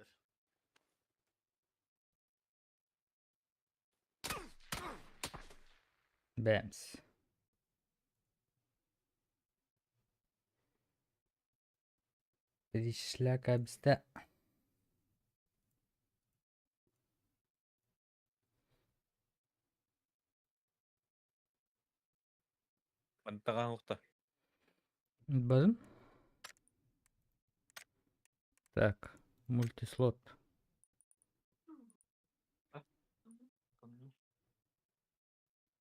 Бэр. Бэмс. Пришла кабста. Мантаҕа уһукта. Базым. Так, мультислот.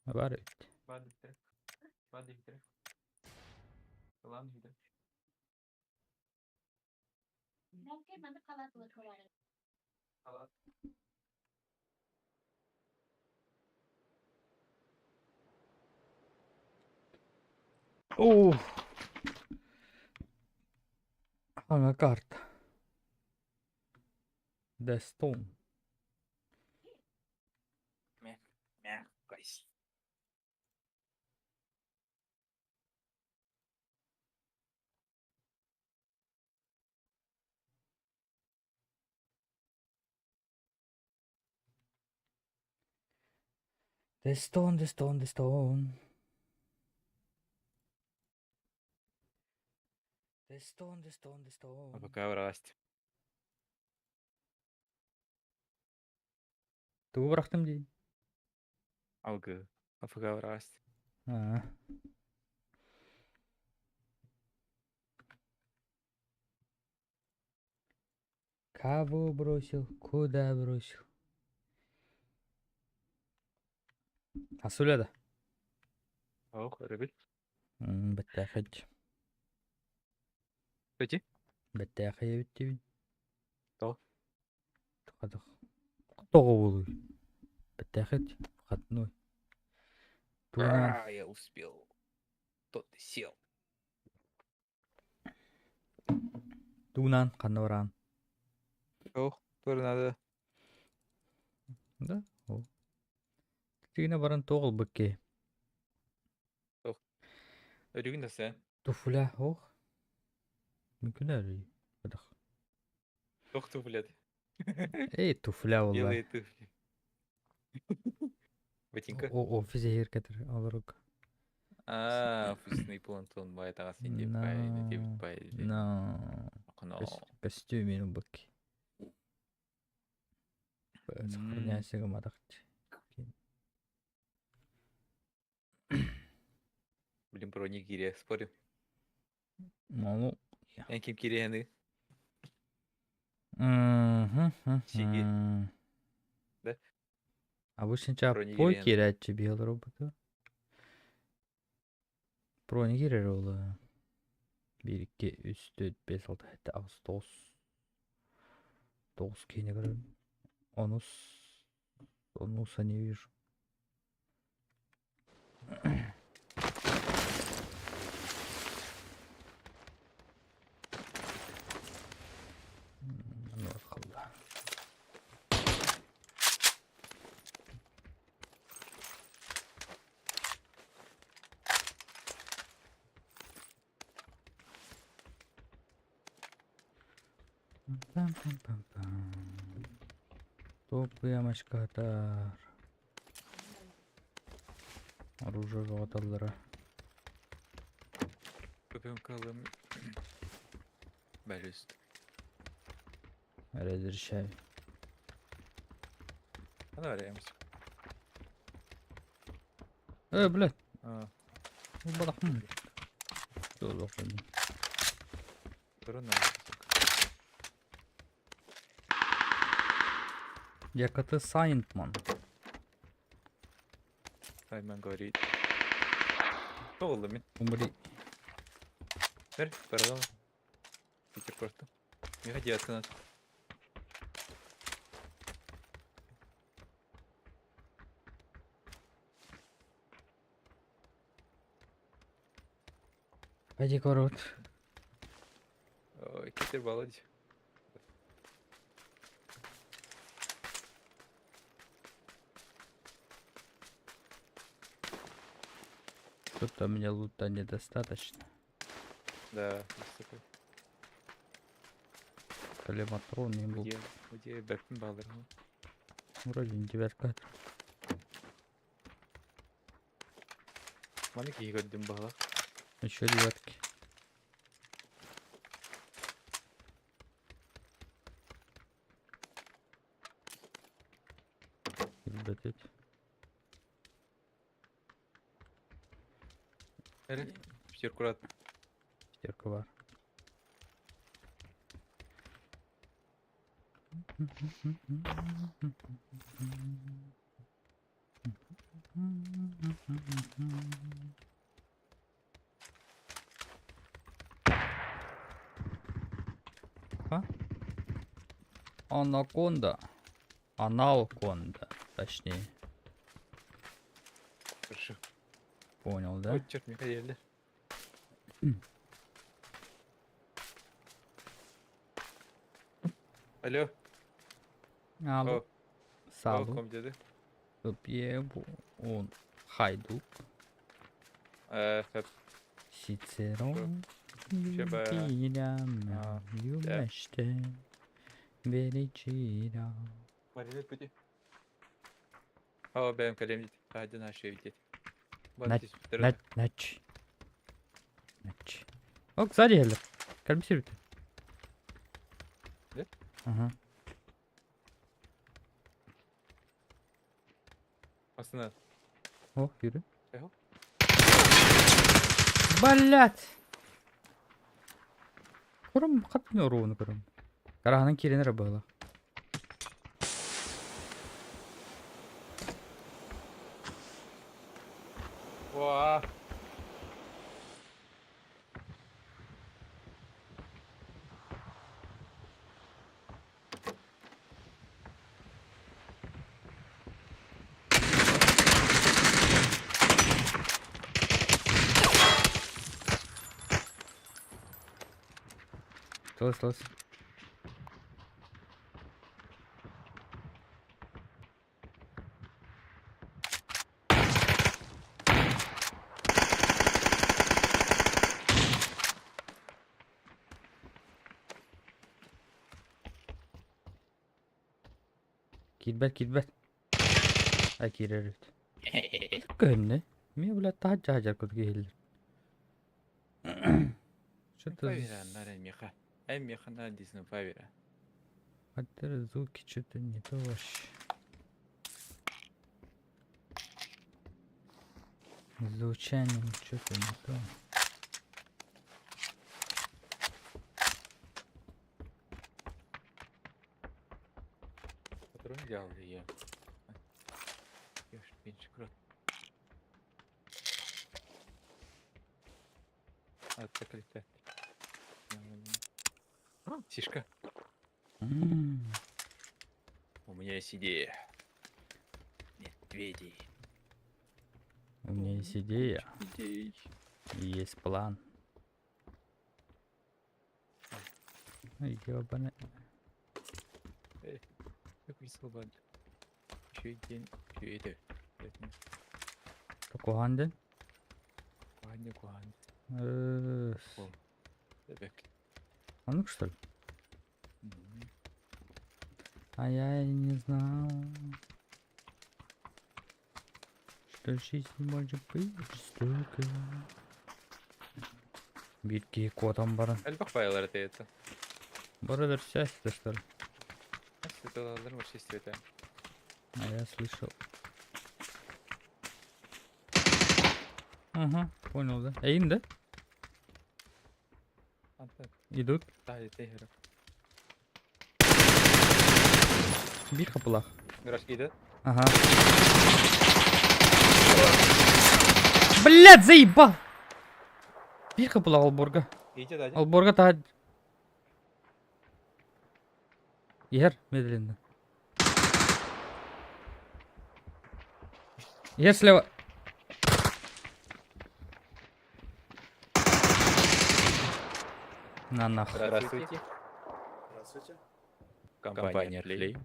Бар эбит. Оо! Хаҥа карта. The Stone. Мягкость. The Stone, The Stone, The Stone. The Stone, The Stone, The Stone. Пока быраҕасть. Тугу бырахтым дии? Алгы. Пока быраҕасть. Аа. Кого бросил? Куда бросил? Асуля да? Ох, өрөбүл. Бэттээхэй. Эти? Бэттээхэй эбит диибин. Тоҕо? Тоҕо тоҕо буолуй? Бэттээхэй Входной. Тугунан А, я успел. Тот сел. Тугунан ханна бараан? Ох, тоже надо. Да? Ол. Тигинэ баран туох ылбыт киһи? Ох. Өрүгүн да сэ. Туфля ох. Мүмкүн өрүй. Бадах. Ох туфля. Эй, туфля буолла. Белые туфли. Ботинка. О, офис эһир кэтэр олорук. А, офисный плантон байтаҕас No. No. Костюмин ылбыт. Сохраняйся гыматахчы. Блин, про Нигерия спорим. Ну, Эн ким кириэни? Сиги. Да? Обычно пой киирээччи биһи роботу. Броня киирэр ол биир икки үс төрт бес алта сэттэ аҕыс тоҕус тоҕус киһини көрөбүн онус онуса не вижу Пам-пам-пам-пам. Туоппуйа мачкатар. Оружие бөҕөтөллөрө. ППМК-лым бэлүст. Разрешаю. А давай реемся. Э, блядь, А, балахмын. Туох Корона. Якаты Сайнтман. Саймон говорит. Тоҕулла мин. Умри. Бер, пардон. Питер просто. Не хотел надо. Пойди корот. Ой, Питер Володь. Что-то у меня лута недостаточно. Да, есть такой. Пистолет патронный был. Где, где бэппин баалар. Вроде не девятка. Маны киһи көрдүм баһылах. Еще девятки. Ребят, Эрэ, пятеркурат. пятерка бар. А? Анаконда. Аналконда, точнее. Хорошо. Понял, да? Ой, черт, Михаил. Алло, Алло. о, Салу. welcome dedi. Он Хайдук. Hep Ciceron. Şebe. Iubirea mea A, iubește fericirea. Marinet пути. О, бэм калем дит. Hadi наша видеть. На- Нач. Нач. О, сзади гелер. Кальмисируйте. Да? Ага. Aslında О, yürü. Eho. Блять! Көрім қатын ұруын көрім. Караһанын киренер было. Уа. Тылыс, тылыс. Киирбэт, киирбэт. Ай киирэр эбит. Көһүннэ. Мин, блядь, таһырдьа сылдьар курдук иһиллэр. Что-то Павера, нара меха. Ай меха на дисну павера. Хотя звуки что-то не то вообще. Звучание что-то не то. Патрон взял я. Ёж, меньше крот. А, так летят. Тишка. М. У меня есть идея. Медведей. У меня есть идея Идей. и есть план. Ой, ёбаный. Как весело. Еще день. Еще это. Куһаҕан диэн? Куанни куан. Э, Бэк. Оннук что ли? А я и не знал, что жизнь может быть жестокой. Биир киһи куотан баран. Элбэх файлар это. Бродер счастье, что ли? Это вообще света. А я слышал. Ага, понял, да? Эйин, да? Идут. Да, это игра. Биир хапылах. Мираж иди. Ага. Блядь, заебал! Биир хапылах олбуорга. Иди, да. Олбуорга та... Иһэр медленно. Иһэр слева. На нахуй. Здравствуйте. Здравствуйте. Компания Плей.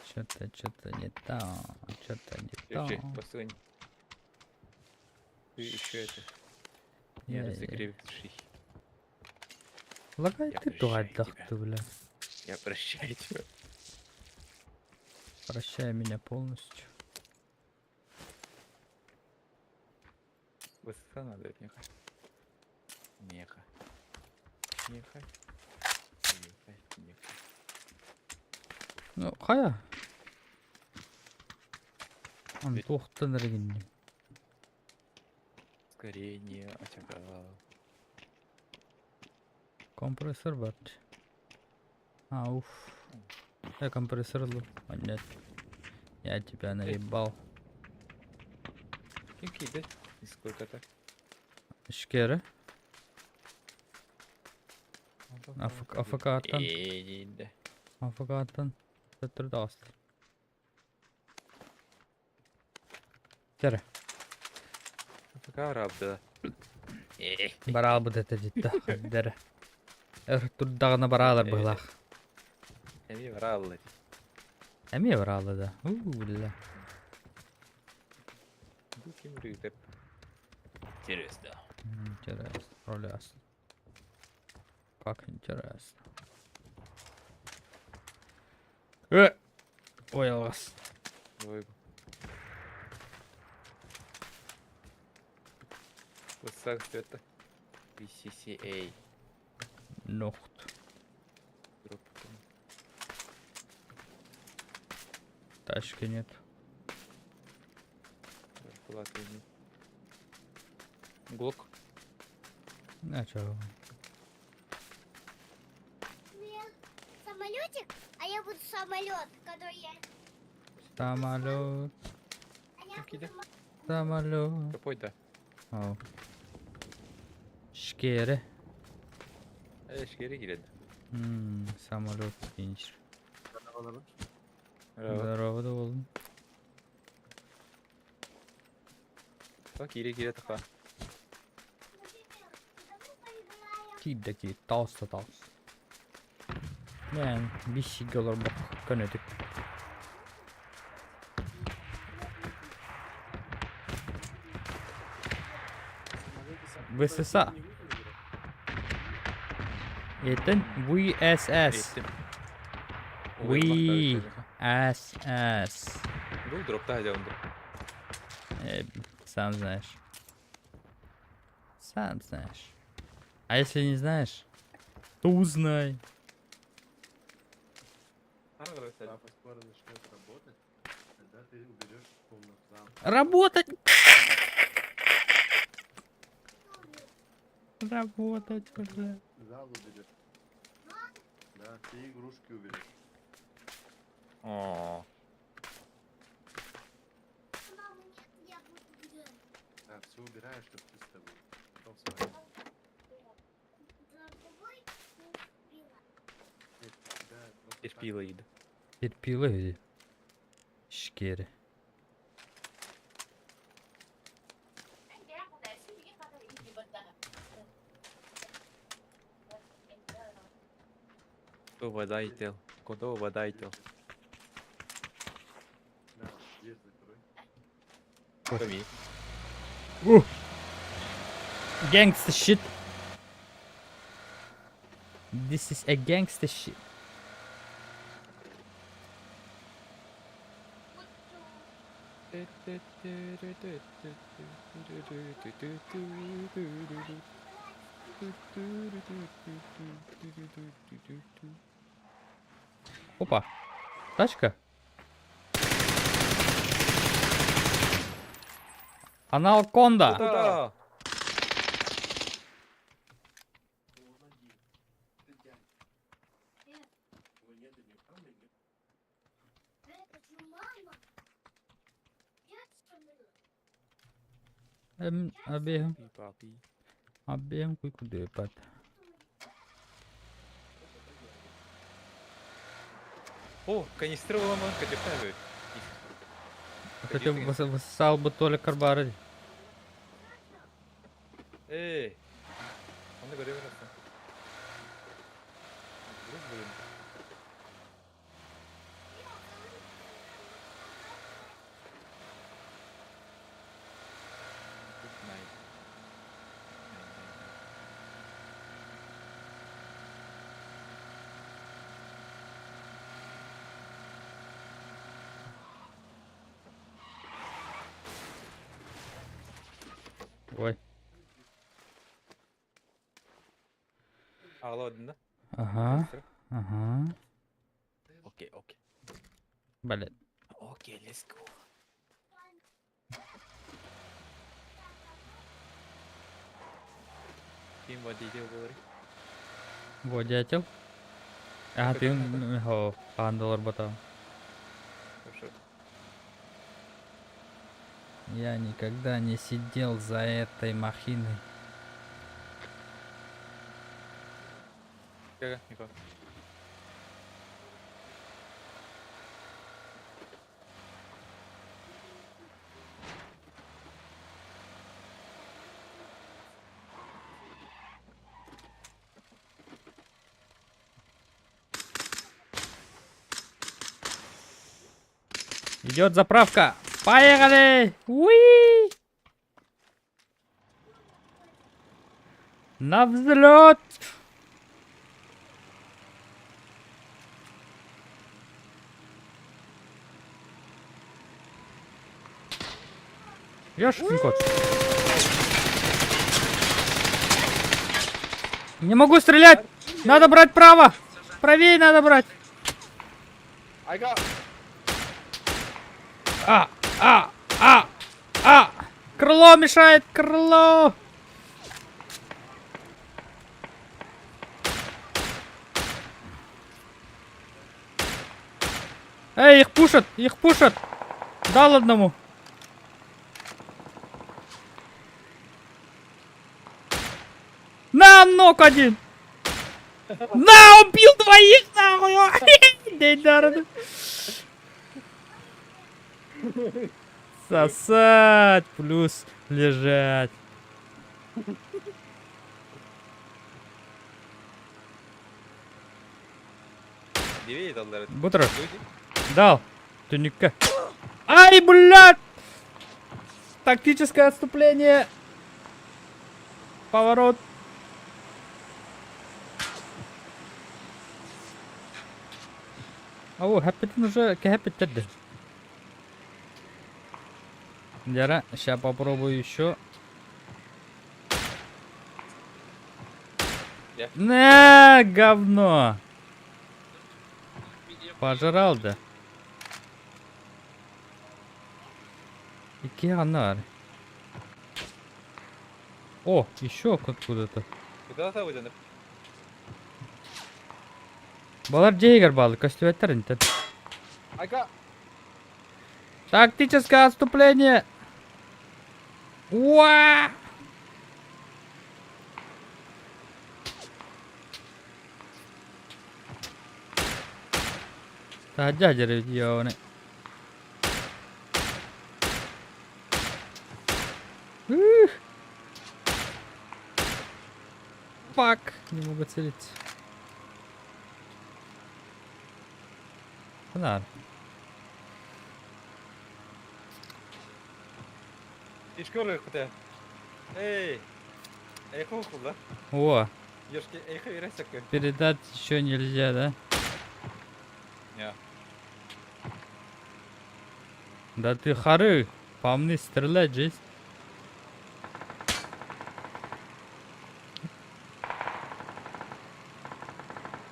Что-то, что-то не то, что-то не то. Посунь. Ты еще это не Я- разогревший. Лагай Я ты прощаю тугайдах тебя. ты, бля. Я прощаю тебя. Прощай меня полностью. Высота надо от неха. Неха. Неха. Неха. Неха. Ну, хайа. Ан туохтан эрэ гинним. Скорее не очага. Компрессор бар. А, уф. Я компрессор ыллым. А, нет. Я тебя наебал. Ким киирдэ? Сколько-то. Шкеры. АФК-аттан. Ээ, АФК-аттан. Төттөрү таҕыста. Чэрэ. АФК арабда. Бараалбыт этэ дьиттэ. Дэрэ. Өр турдаҕына бараалар быһылаах. Эмиэ бараалла. Эмиэ бараалла да. Уу, бля. Бу ким рыытып? Интересно. Интересно. Ролясно. Как интересно. Ой, алҕас. Ой. Высок это. PCCA. Нохт. Дроп. Тачки нет. Платы нет. Глок. А чё? Самолетик, а я буду самолет, который я... Самолет. А я Киде? буду Самолет. Какой да? Ау. Шкере. Эшкери киирэн. Самолет инчир. Здорово. Здорово, да болдум. Так, кире кире таха. давай поиграем. Киирдэ киир. Таҕыста таҕыс. Мэн, биссигэ олорбок көнөтүк. ВССА. Этин VSS. Эттим. We S S. Бу дропта хадя онда. Сам знаешь. Сам знаешь. А если не знаешь, то узнай. Папа скоро начнет работать, тогда ты уберешь комнату зал. Работать! Работать, бля. Зал уберешь. Да, все игрушки уберешь. О, Мама, нет, я буду играть. Да, все убираешь, чтобы чисто было. Потом спать. Дробовой убила. Нет, тебя просто так терпила ида. Терпила үһү. Шкере. Кто вода ител? Куда вода ител? Да, дверь закрой. Ками. Gangsta shit. This is a gangsta shit. Опа. Тачка. Аналконда. Куда? Это же мама. Я самолет. Абиһым. Папи. Абиһым куйкудуйпат. О, канистра улама, кадефтавы. Хотя высосал бы Толя Карбары. Эй! Он говорил просто. Блин. Good night. Ой. Аҕала бардын да? Ага. Ага. Окей, окей. Блин. Окей, let's go. Ким водитель буолар? Водятел. А ты хо хаан доллар Хорошо. Я никогда не сидел за этой махиной. Кага, Нико. Идет заправка. Поехали! Уи! На взлет! Ёшкин кот. Не могу стрелять! Надо брать право! Правее надо брать! А, а, а, а! Крыло мешает, крыло! Эй, их пушат, их пушат! Дал одному. На, ног один! На, убил двоих, нахуй! День народу. Сосать плюс лежать. Дивей даллар. Бутер. Дал. Тюника. Ай, блядь! Тактическое отступление. Поворот. О, хэппитин уже кэхэппит Дяра, сейчас попробую еще. На, говно. Пожрал, да. Ики анар. О, еще откуда-то. Куда-то выйдет. Балар Джейгер балы, костюметтер интен. Тактическое отступление. Уа! Таһырдьа дьэрэ Fuck! Не могу целить. Фонарь. Ишкор кутэ. Эй! Эхо хула. О, Ёшки, эхо вересек. передать еще нельзя, да? Не. Да ты хары, по мне стрелять жесть.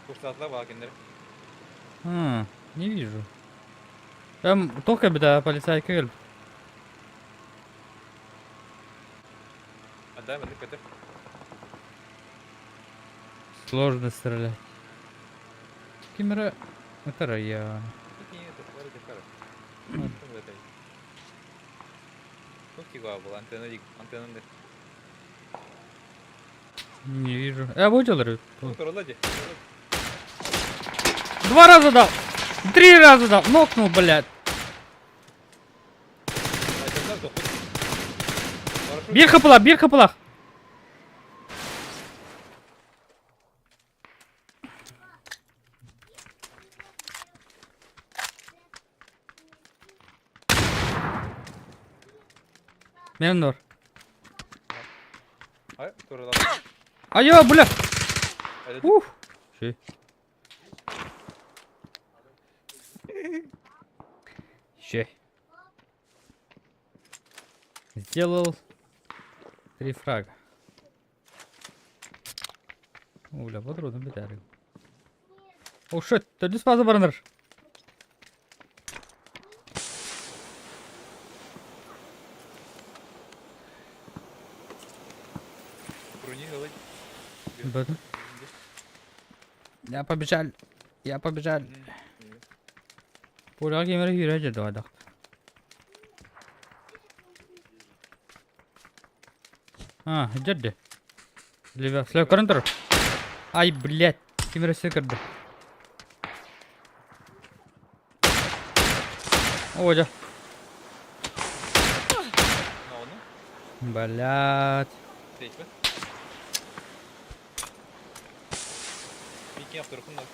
Курсатла вагенер. А, не вижу. Там только беда полицайка кел. Отдай мне көтөр. Сложно стрелять. Кемера... Это я. Не вижу. Я выделал. Два раза дал! Три раза дал! Нокнул, блядь! Биир хапылах, биир хапылах! Меннор. Айо, бля! Ух! Щи. Сделал. Три фрага. Уля, бодрудун бүтээрин. О, shit, төрдүс фаза баранар. Брони ылай. Бөтүн. Я побежал. Я побежал. Пуляға кемері күйрә жерде айдақ. А, жерде. Леве, слева көрін тұр. Ай, блядь, кемері секірді. О, жа. Оны? Блядь. Дейт бе? Микки автор кун да.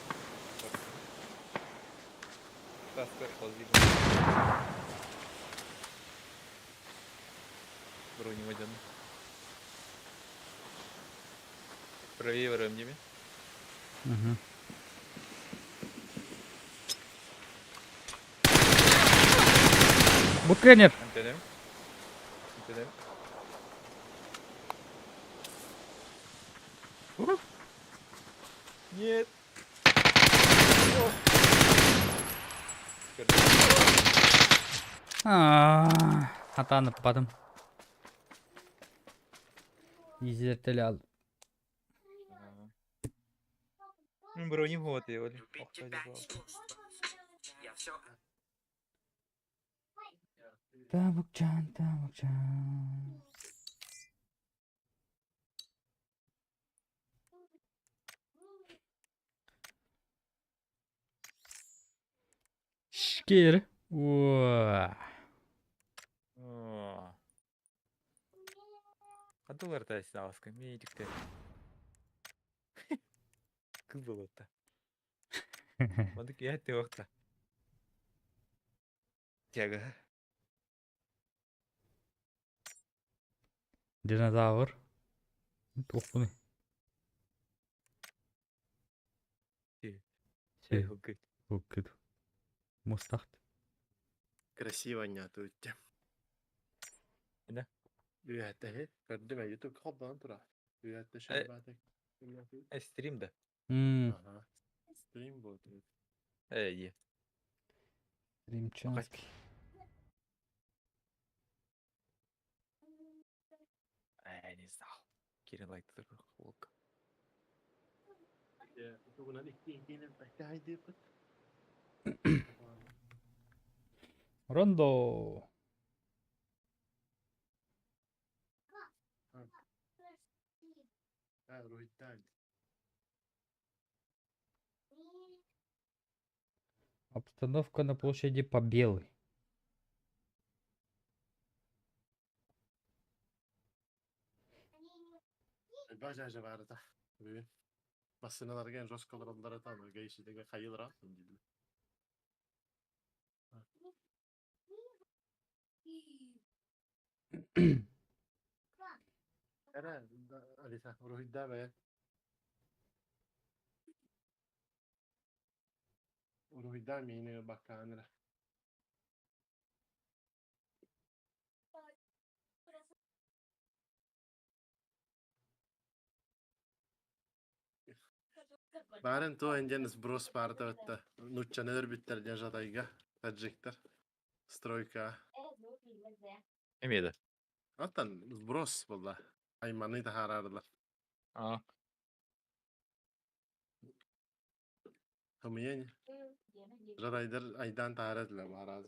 Таскар хозги. Брони мадян. Правее неме. Угу. Букенер. Антенем. Антенем. Нет. Хатаны падым. Изертели ал. Броним вот его. Любить тебя искусство. Я все Табукчан, табукчан. Шкер. Уа. Қандылар да синаласка, мейлікте. Кыз болот. Мандык я те вакта. Тяга. Динозавр. Тухпуны. Си. Си. Уккыт. Мустахт. Красиво нятуйте. Да. Үөһэттэ көрдүм YouTube холбоон тура. Үөһэттэ шарбатык. Стрим да. Ага. Стрим вот. Эй. Римчанский. Эй, не знал. Кирин лайк волк. Рондо. Обстановка на площади Побелы. Бажа барда. Бүгүн. Массыналарга жестколороллар атан гейшидеге хайылра диди. Эра Алиса уруйда бе. Уруйда мени баканра. Барын то энжен сброс барда бетте. Нуччанелер биттер ден жатайга. Таджиктер. Стройка. Эмеде. Аттан сброс болла. Айманы да харардылар. А. Хымыен. Жатайдар айдан тарадылар бараз.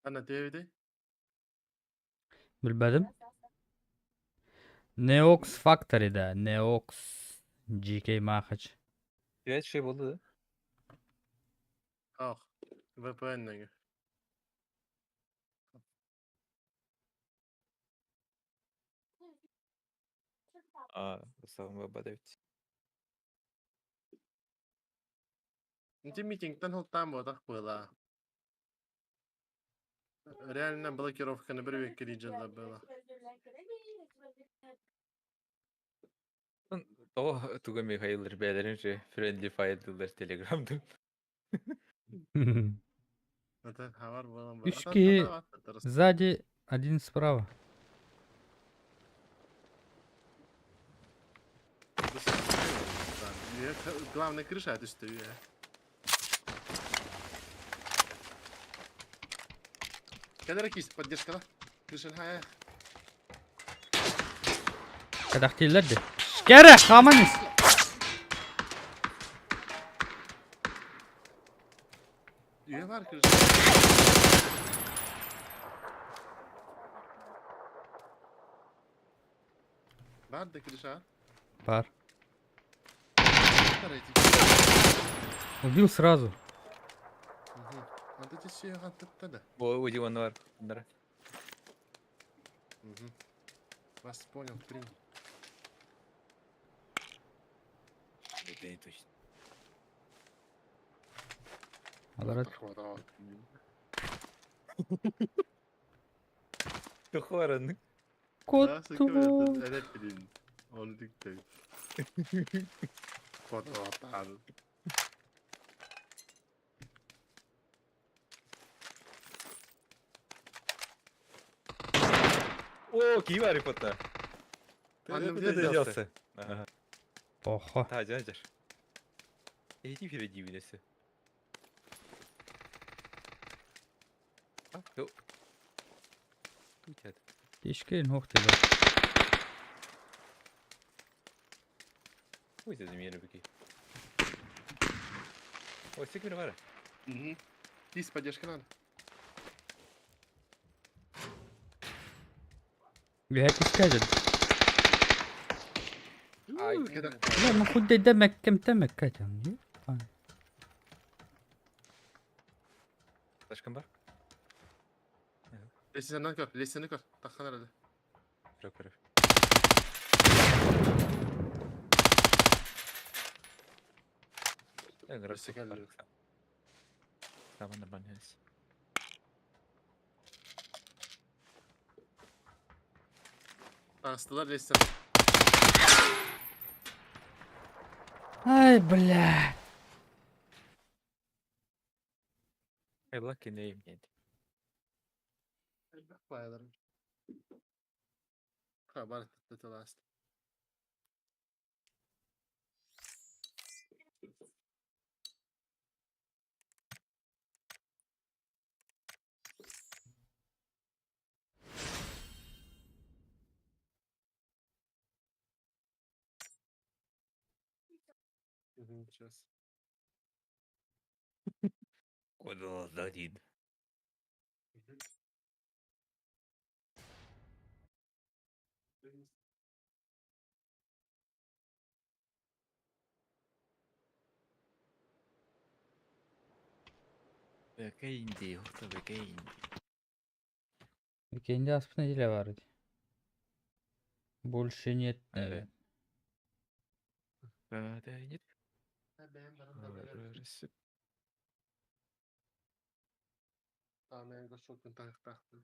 Ана төбүдө. Билбедим. Neox Factory'de. Neox GK Mahaç. Evet şey boldu да. Ах, VPN-нен. А, сагын баба Инти митингтен холтан бодах была. Реально блокировка на бір век было. О, туга Михаил бээлэрин же Friendly Fire дыллар Телеграмдын. Это хабар буолан Үс бар. киһи сзади, один справа. Главная крыша түстү үйэ. Кэлэр киис поддержкала. Крышан хая. Кадахтииллэр де. Кэрэ, хааман ис. Үйэ бар крыша. Бар да крыша. Бар. Бар эти. Убил сразу. Анда тесүйе хантытта да. Бо уди бар. Нара. Угу. Вас понял, принял. Это не точно. Алар Тухвараннык. кот. Evet bilin. Onu dikte. Kod atar. О, кии бар ипота. Анным Ты делся. делся. Ага. Охо. Та жажар. Эти фире дивилесе. Тут. Тишкин хохтыга. Ой, это мир бики. Ой, секмир бар. Угу. Тис поддержка надо. Бэхэ кискажет. Ай. Когда? Бля, ну хуй демек кем темек катян. Ташкын бар? Лесенен көр, лесенен көр. Таққан әрі. Yok yok. Өссө кэллэ. Tamam нормально. Астылар лесен. Ай, бля. I lucky name нет. Баяларым. Хабар тытыласт. Угу, сейчас. Куда один? Бекейнди, хто бекейнди. Kendi aspına dile var. Больше нет, наверное. Да, нет. Tamam, шокын тахтахтын.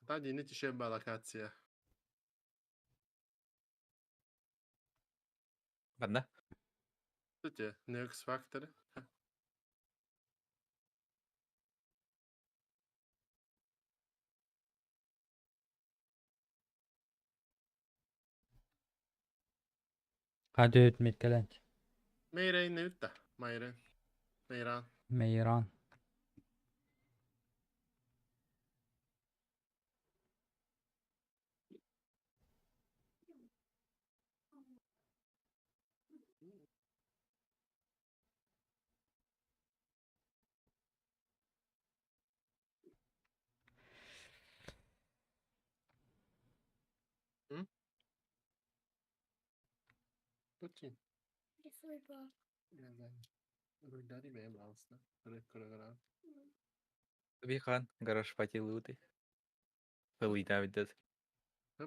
Та не тишеба локация. Ладно. Кстати, Nex Factory. Hadi ötmek kelenç. Meyreyn ne ütte? Meyreyn. Meyran. Meyran. Очень. Рисуй по. Я знаю. Руйдари бэйэм баҕаласта. Көрө-көрө. Бихан гараж патилыты. Пылыйда видат. Да,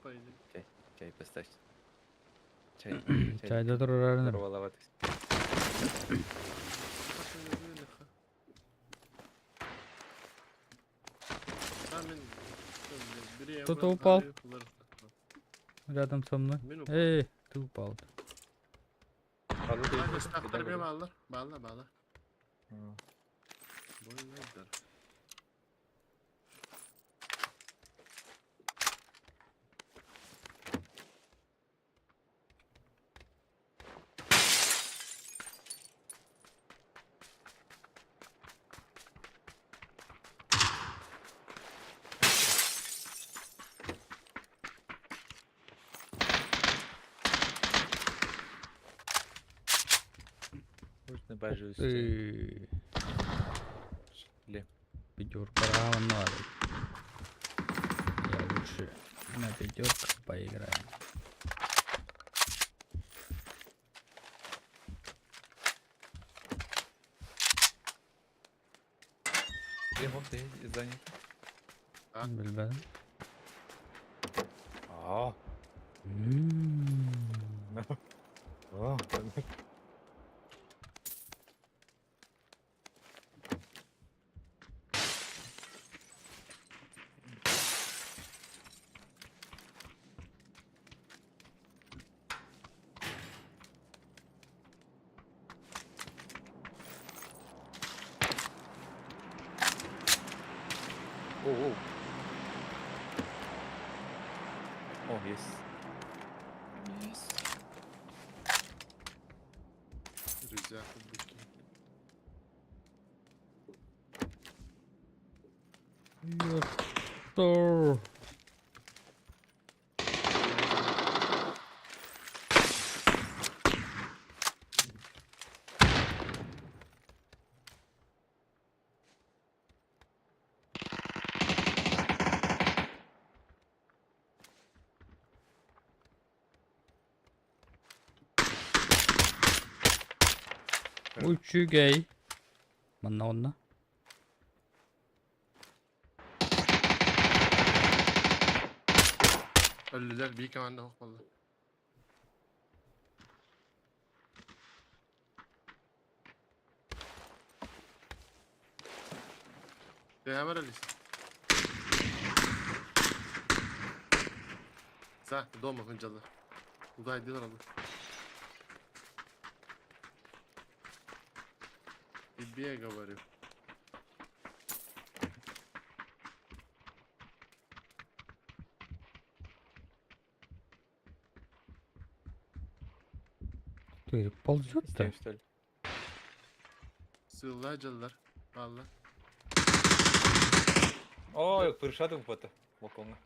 по идее. Чай поставь. Чай. Чайда турарын. Здоровалаватыс. Кто-то упал. Рядом со мной. Мен упал. Эй, ты упал. Баалар, баалар, баалар. Бойнайдар. Можно бажу. Ты. Ле. Пятерка равна. Я лучше на пятерках поиграю. Лемон, ты занят. А? Билбэт. А. М. А. Оу, оу. О, есть. Рюкзак быки. Ёптор. Үчүгэй. Манна онна. Өллүлэр бии команда хоқ болду. Hemen Alice. За, дома хынжалар. Удайдылар алды. Тебе говорю. Ты ползет-то? С что ли? Сылладжалар. Алла. Ой, пыршадым фото. Боконга.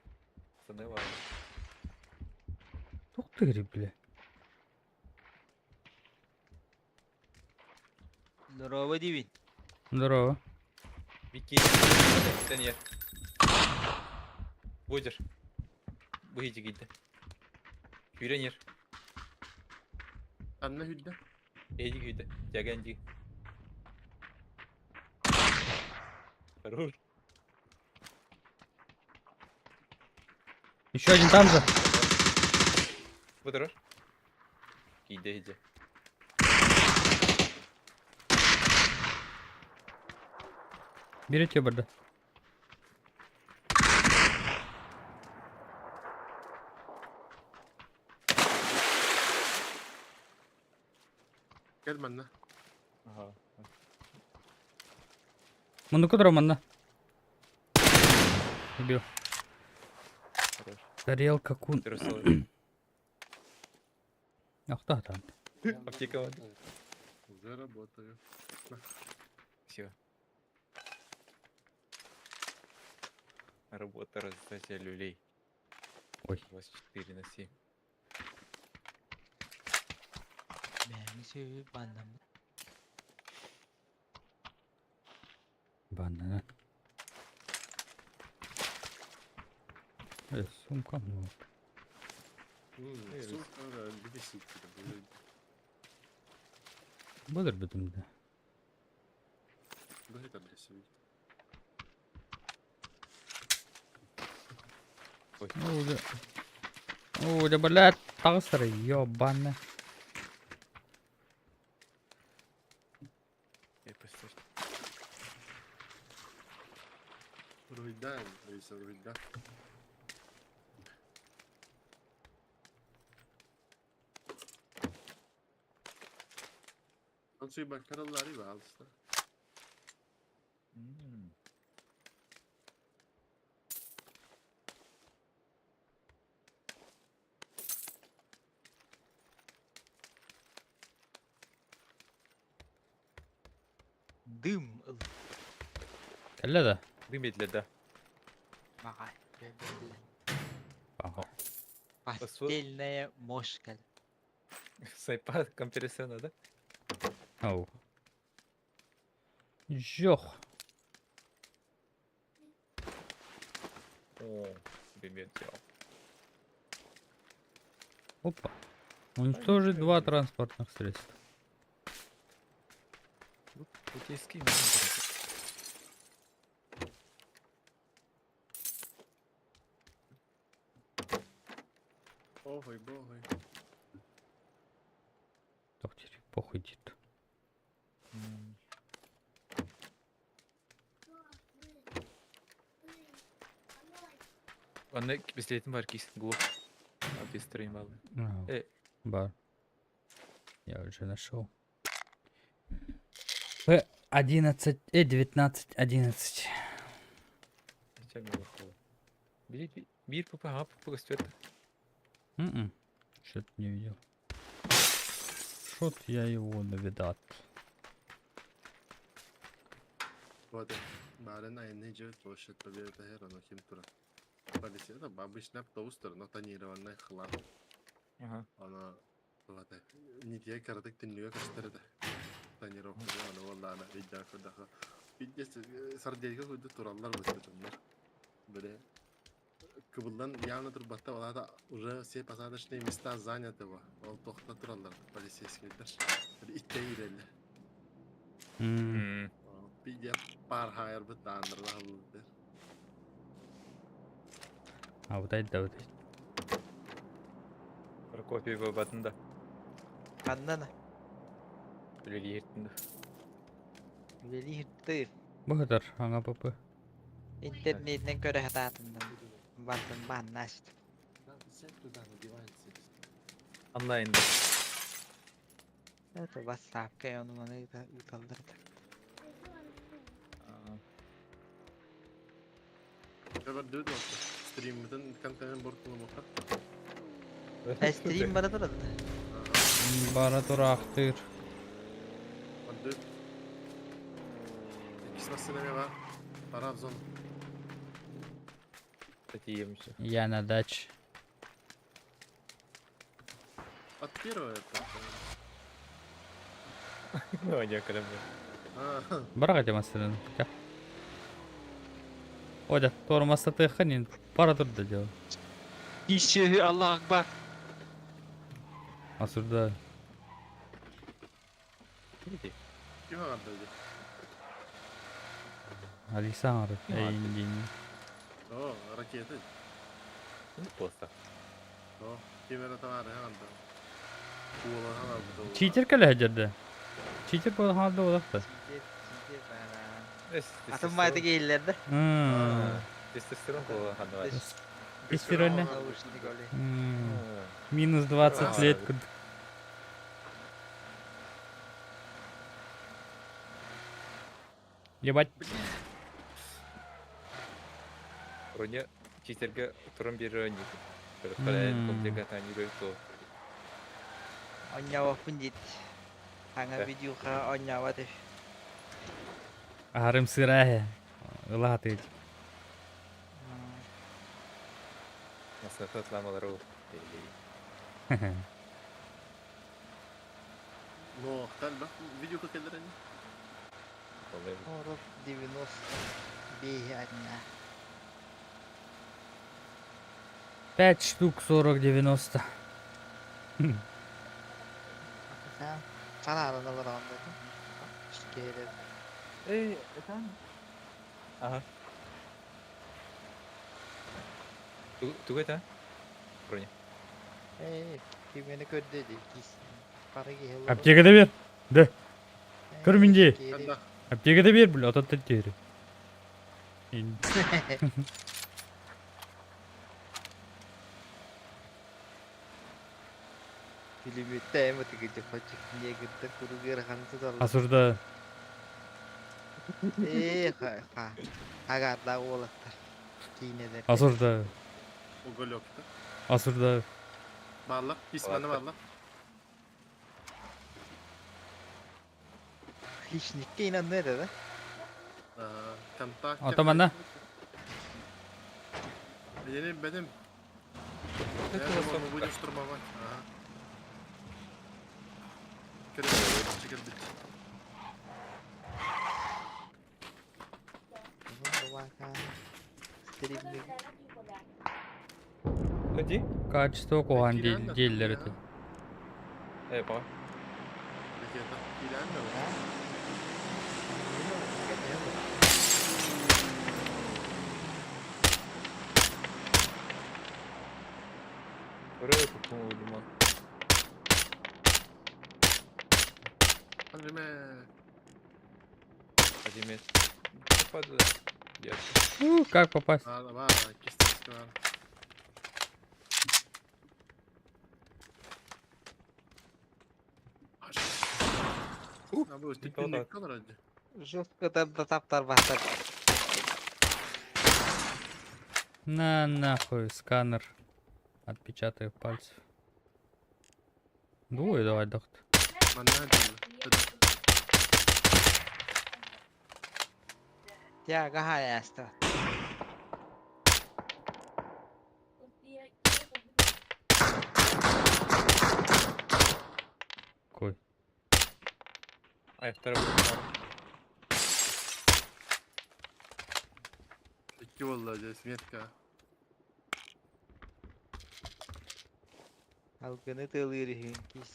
Саны бар. Тух ты, бля. Здорово, Дивин. Здорово. Вики, сен ер. Будешь. Выйди гидде. Хүрен ер. Анна хүдді. Эйди гидде. Тяганди. Хорош. Еще один там же. Бұдырыр. Гидде, гидде. Берите барда. Кел манна. Ага. Мунду кудра манна. Убил. Хорош. Тарелка кун. Дұрыс. Ах да там. Аптека бар. Уже работаю. Все. Работа раздателя люлей. Ой. 24 на 7. Мени баннам. Банана. Сумка много. Былырбытым да. Оо, да, блядь, таҕыстар, ёбаный. Уруһуйдаан, Алиса, уруһуйдаа. Онсуйбакка ыллаарый баҕалыста. Дым ыл. Кэллэ да? Дым этилэр да. Маҕа. Аха. Постельная мошка. Сайпа компрессия да? Ау. Жоқ. О, бемет Опа. Уничтожить два транспортных средства. Путейский. Охой, бохой. Так, теперь похуй дит. Анны пистолетин бар кис глух. А пистолет мал. Э. Бар. Я уже нашел. П11, 19, 11. Зачем я выхожу? Бери, бир папа, ага, папа көстүөт. М-м. Что-то не видел. Шот я его навидат. Вот. Барын айны же площадь победы хер, оно ким тура. Полиция это обычный автобус, но тонированный хлам. Ага. Она вот не кардык түннүгө көстөр да. Тонировка аны валлана видя куда. Пиздец, сардельга куйду тураллар быстытыннар. Биле кыбылдан явно турбатта балада уже все посадочные места заняты во. Ол тохта тураллар полицейскийлер. Итте иреллер. Пиздец, пар хайр бытаандыр. А вот это, вот это. Прокопьева батында. Ханнана. Үлелииртин. Үлелииртир. Быһытар, аңа ПП. Интернетинэн көрө хатаатыннан. Бартын бааннаст. Онлайн да. Это WhatsApp-ка ону маны ыыталлар. Бар дүд болду. Стриммитин контент бортулумуха. Стрим бара турар. Бара тураахтыыр. Бар дүд. Иккис массына бар. Пора в зону. Татиемся. Я на даче. От первого это. Ну, некогда был. Бараға демасырын. Оля, тормоза ханин пара турда дело. Иши Аллах Акбар. Асурда. Ким ағарды? Алиса ары. Эй, О, ракеты. Ну, просто. О, кемера товары ағарды. Куола ағарды. Читер кэлэ хадьярда. Читер бол хады олақта. Атын майды кейлерді. Тестостерон колла ханна. Тестостерон. Наушник оли. Минус 20 лет. Ебать. Роня читерге туран бери не. Комплект они говорят, то. Оньява пун дит. Аңа видеоха оньява деп. Арым сырая. Ылаты. Насахат ламалару. Но, тальба, видео как это ранее? 40 90 бейгәннә. 5 штук 40-90. Санааран олороҕун дуу? Киһи Эй, этан. Ага. Тугу этэ? Броня. Ээ, кимини көрдө дии кис. Хара киһи олорор. Аптекада бер. Да. Көр мин дии. Ханна? Аптекада бер, бля, ототтан тиэри. Пулеметте эм ытыгы хочет негрдер курук ыарахан сыталлар. Асурда. Ээ, ха хагардаах уолаттар киинэлэр. Асурда. Уголек-то. Асурда. Бааллар, письманы бааллар. Хищникке инанны этэ да? Контакт. Ото манна. Беним, беним. Я думал, мы будем штурмовать. Ага. Кирбит. Ходи. Качество куһаҕан дииллэр этэ. Э, пока. Ракета. Киирэн да. Көрө тутун уйдуман. Хажиме. Хажиме. Попаду. У, как попасть? А, бар, кисточка бар. А bu Николай. түннүккө олорор дии. Жестко да таптар баттар. На нахуй сканер. Отпечаток пальцев. Двое давай дохт. Манна дии. Тяга хаяста. Кой. Аяқтары Икки буолла дьэ сметка. Алгыны тылыр иһин кис.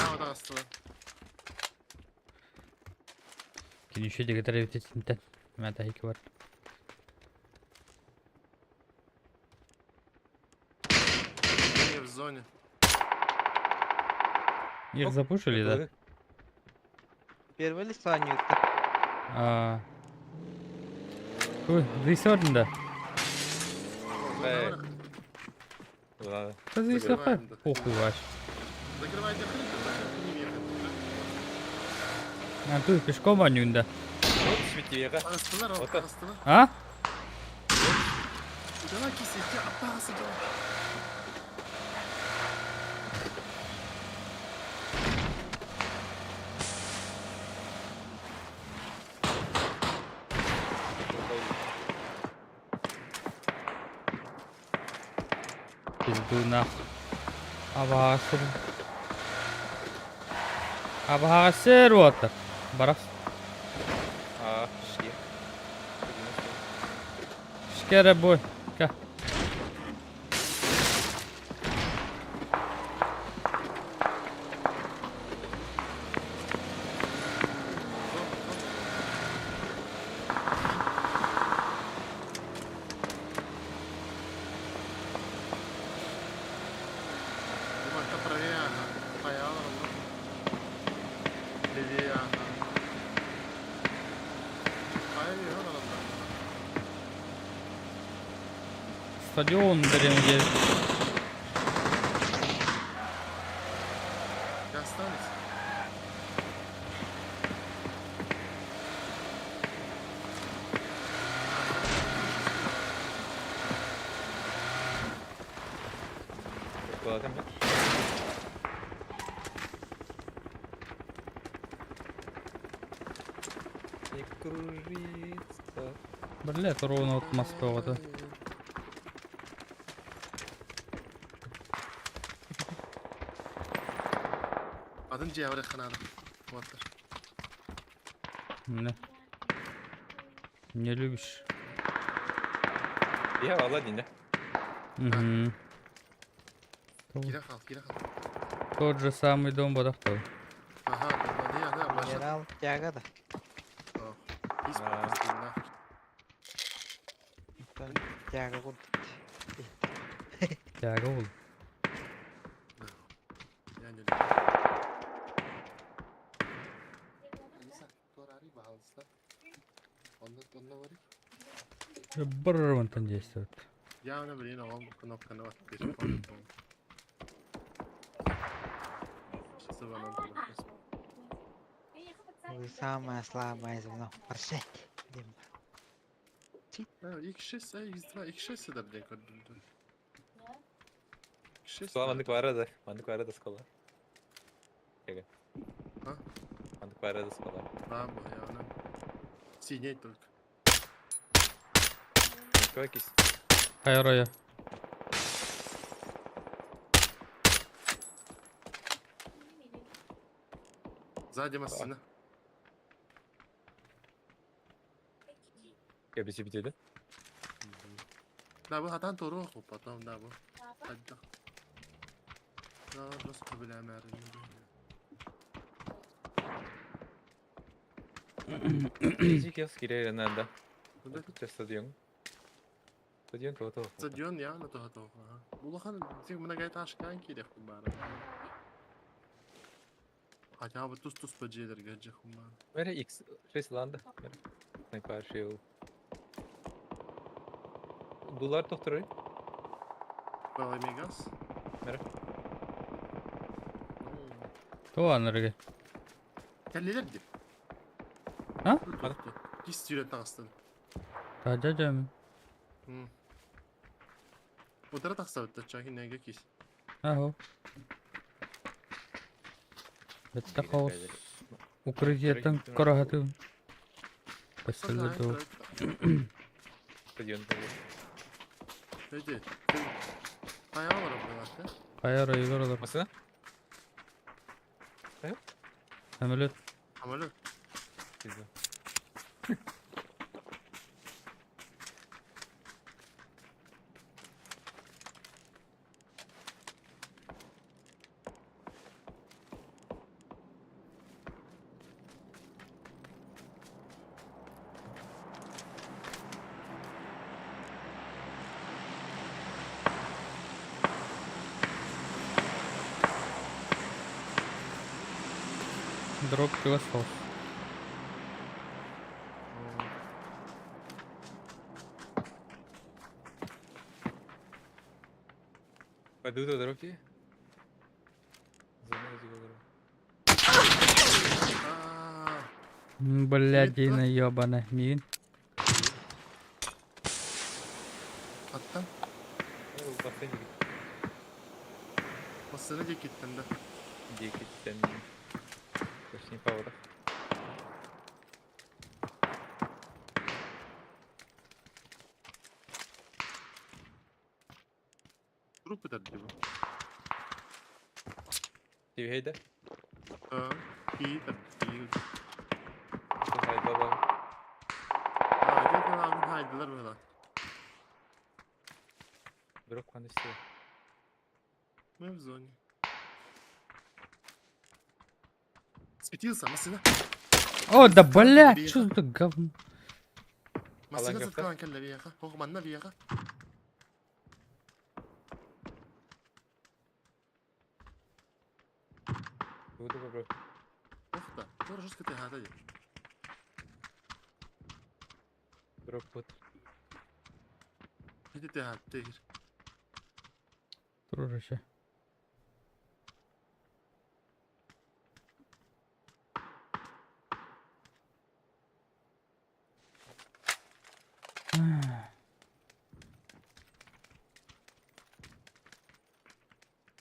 Аа таҕыстылар. Кини еще дегетер эбитетинтен. Мята хики бар. Не в зоне. Их запушили, да? Первый лицо анюта. А. Ой, здесь да. Э. Ладно. Да здесь Закрываем, да. Похуй вообще. Закрывайте крышу, зачем к ним ехать? А тут пешком они, да. Вот светиеға. Таҕыстылар, ол Ото. таҕыстылар. А? Давай кисетте аппағасы дьон. Пизду нахуй. Абаҕасыр. Абаҕасыр уоттар. Барас. А, шли. Шкере бой. Ка. Думаю, правее, ага. Хайалар, ну. Левее, ага. Хайа, ага. Стадион деревне. Я остались. Куда там? Не кружится. Блядь, ровно вот Москва-то. Атын дьиэ ханада. Уоттар. Не. Не любишь. Я Аладдин, да? Угу. Киирэ хаал, киирэ хаал. Тот же самый дом бодохтол. Ага, да, да, Маша. Генерал тяга да. Ис А. стена. Оттон тяга курдук. Тяга ол. Я не люблю. Алиса, туорари, пожалуйста. Онно вари. Бррр, вон там действует. Я, блин, он кнопка на вас переходит. Сейчас его надо. Вы самое слабое звено. Паршет. Дима. X6, X2, X6 да блин, көрдүм. X6. Скала мандык бара да. Мандык бара да скала. Эгэ. А? Мандык бара да скала. Да, бо я она. Синий только. Какой кис? Хайроя. Сзади машина. Я без тебе, да? Да, бу хатан туру потом, да, бу. Хадда. Да, просто бля, мэр. Кис кире надо. Да. Стадион. Стадион кого-то. Стадион я на то готов. Улахан тик мына гайт ашкан керек бары. Хотя бы тус-тус по джейлерге жахума. Мере X6 ланда. Снайпер шил. Дулар тохторой. Балай мегас. Мере. То анырге. Кәлелер деп. А? Кис сүйрет тағыстан. Тажа жамы. Удара тақса бітті, чаки неге кис. Ахо. Бетте хаос. Укрытиеттен карахаты. Кастелле Стадион. Өйде. Аяғы бар бұлар, Хайра югоролор. Машина? Самолет. Самолет. Пизда. Дроп философ. Пойду до дропи. Блядина ебана. Мин. Аттан. Басына де кеттім да. Дикий Точнее, поворот. Группы тәрді бұл. Тебе да? А, и тәрді. Хайдала. А, где абын хайдылар бұла. Дроп канысы. Мы в зоне. Светился, машина. О, да блядь, что за говно? Машина Алан сатқан кәлі бияқа. Хоқманна бияқа. Буду попробовать. Охта, тоже жестко ты хата де. Дроп вот. Хити ты хат, тегір. Дружище.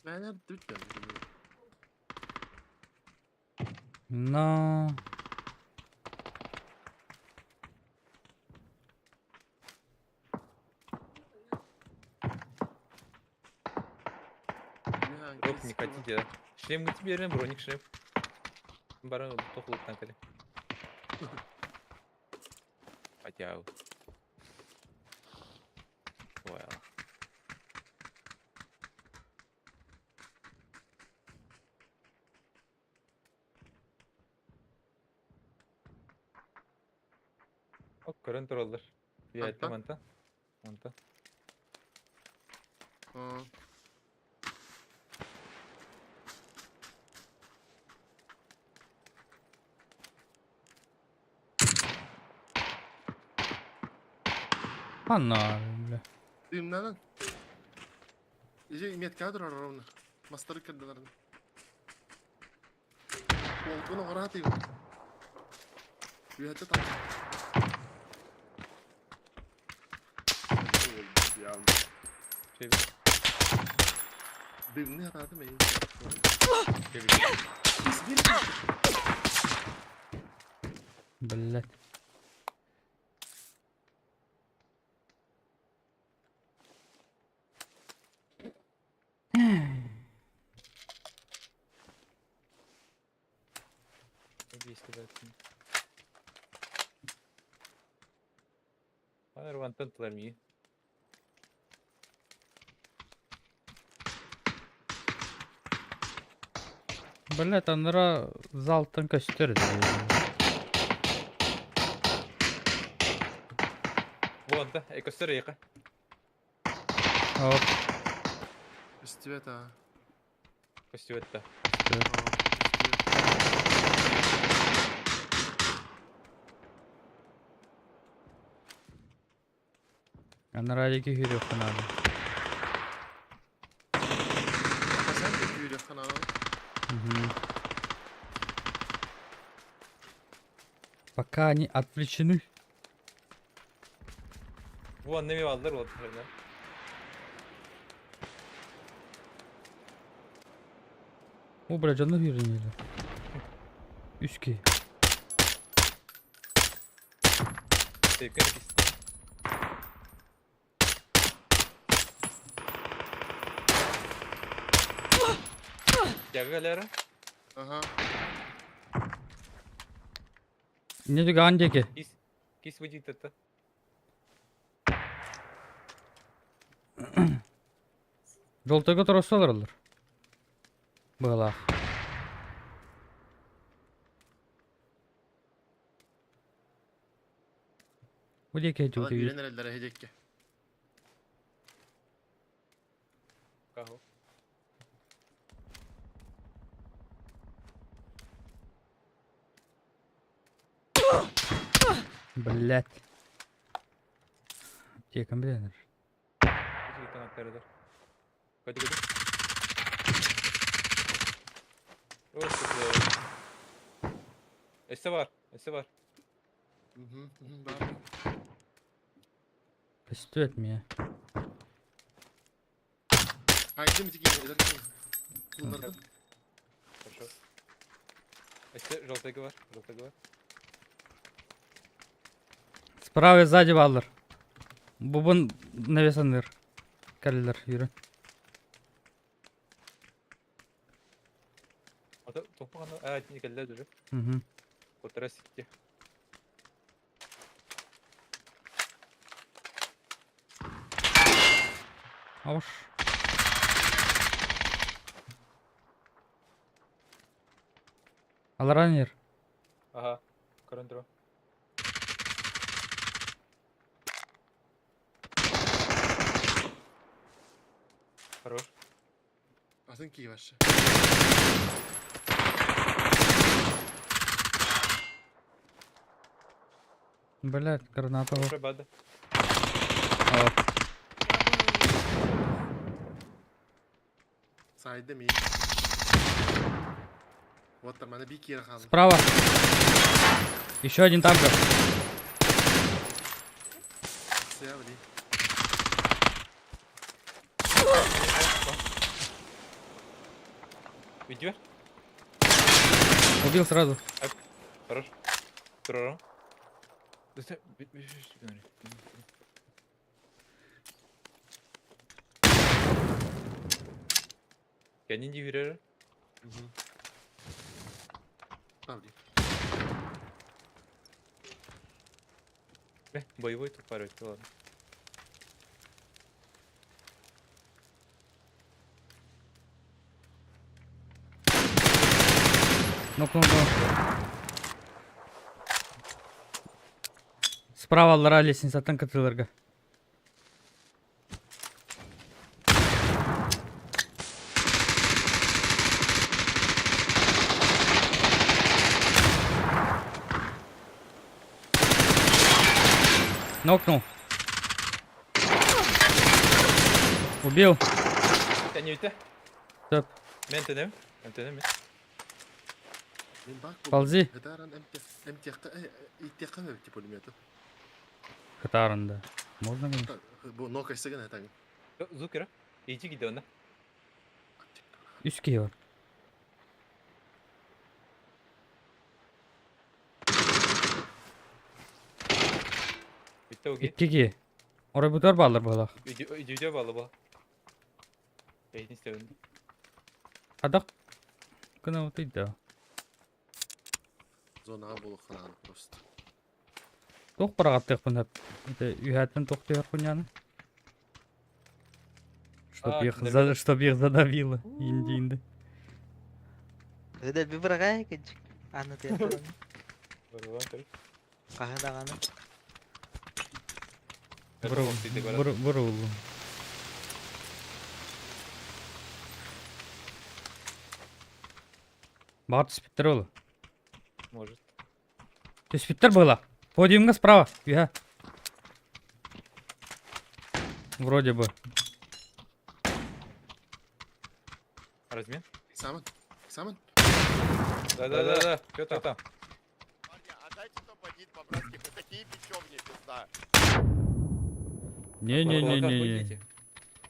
Бәлер дүттен. Но... Дроп не хотите, да? Шлем к тебе, броник шлем. Баран тохлы танкали. Хотя. Ок, көрөн тураллар. Үөһэттэн Хантан? мантан. Мантан. Аа. Ханна, бля. Дымнанан. Ижи метка турар ровно. Мастары кырдыларын. Уолбун оҕораат игин. Үөһэтэ тахса. Чэби. Дымны атаатым эйин. Чэби. Блять. Аны Вантан тылар мии. Блять, анара залтан көстөр. Вон да, экостер яка. Оп. Үстүбэт аа. Көстүбэт да. Анара диэки күүрүөххэ наада. Хасан күүрүөххэ наада. Мгм. Пока они отвлечены. Вон неме баллар вот. О, бля, дьоно күүрүнүлэр. Үс киһи. Тепкер кис. Жагалара. Аха. Не диэки аан диэки. Кис кис выйдет это. Жолтойго турса олороллор. Быһалаах. Бу диэки Ала дьуутуйбут. күүрэн эрэллэр эһидекке. Кахо. Блять. Аптекам билэнэр. Кис Көтү көтү. О, Өссө бар, өссө бар. Бар. Көстүбэт миэ. Хайдым ити киһи эдэр киһи. Куллардын. Хорошо. Өссө желтыйга бар, желтыйга бар. Справа и сзади бааллар. Бубун навесаныр. Кэллэр юрын. Ата тохпа гана а тини кэллэ дүрү. Мгм. Котара ситти. Ауш. Аларанер. Ага. Көрөн тура. Хорош. Атын кии башы. Блять, граната. Хорошо бада. Оп. Сайдым iyi. Вот там аны би кире хаалла. Справа. Еще один там же. Сыя били. Видео? Убил сразу. Хорош. Тура. Кэнин дии Там били. Боевой тут пару, ладно. Нокнул. Справа аллараа лестницаттан кытыларга. Нокнул. Убил. Тэнийбитэ. Стоп. Мен тэнэм. Мен тэнэм. Мин бак буолбут. Ползи. Хытааран эмтиэххэ ииттиэххэ эбит пулемету. Хытааран да. Можно, конечно. Бу нокайсыгын этаҥ. Звук Иди гидеона. Үс киһи бар. Bitti o Икки киһи. Оройбутугар бааллар быһыылаах. Үйдө балы бу. Бэйдин истэбин. Хадах гына утуйда. Зонаҕа буолуохха наада просто. Туох быраҕаттыахпын сөп? Это үһээттэн туох түһэр хуйняны? Чтоб А, их, кинилэр за, чтоб их задавило. Инди-инди. Ыда би бырагай кенчик. Аны тыятырын. Барылан көр. Хаһы даҕаны. Бұру, бұру, бұру. Баҕар түспүттэр ол. Может. Түспүттэр была. Подиумҥа справа. Үһэ. Вроде бы. Размен? Саман. Саман. Да-да-да. Что там? Парни, отдайте топ-1 по-братски, вы такие бечевни, пизда. Не-не-не-не.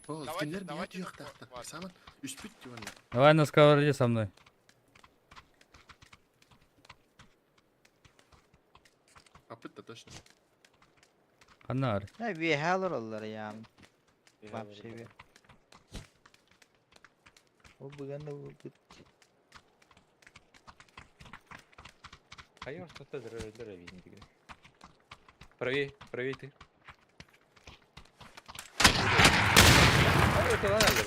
О, Давайте, кинилэр давайте биир на түйэхтээхтэр. ладно. Саман. Үспүт диванна. Давай на сковороде со мной. Аппыт да точно. Ханна ар. Ha bir алар олар ya. Вообще bir. Ол бүгін де бұл А я что-то здоровее. Правее, правее ты. А, это ладно.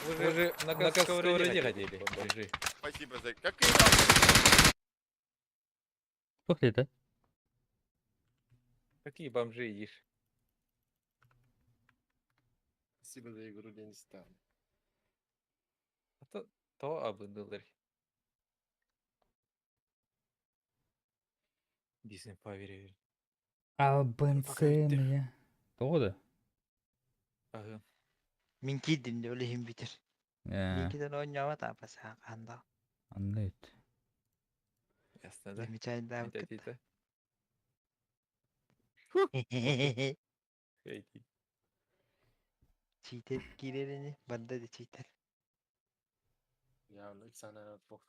Вы же на сковороде хотели. Бомжи. Спасибо за... Какие там? Туох диэтэ? Какие бомжи ешь? Спасибо за игру, Денис Тан. А то, то абындылар. Дисен поверил. Албынсымыя. Тоҕо да? Ага. Мин киирдим де өлүһүм бүтэр. Э, Минкиден оонньообот аапа сааханда. анны ит. Ясно, да? Замечательно. Это, это. Эйди. Чийтер киирерини барда да чийтер. Явно Оксана бог.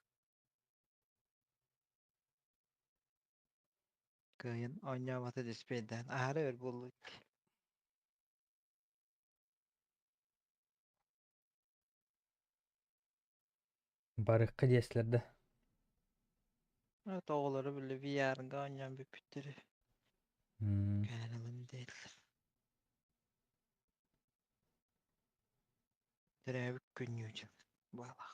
Кыайын оонньообото түспэйдээн аһара өр буоллу. Барыкка диэслэр да. Тоҕолору били VR-га оонньоон бүппүттэр. М. Кээнэлэн диэтилэр. Төрөөбүт күннүүчү. Буолах.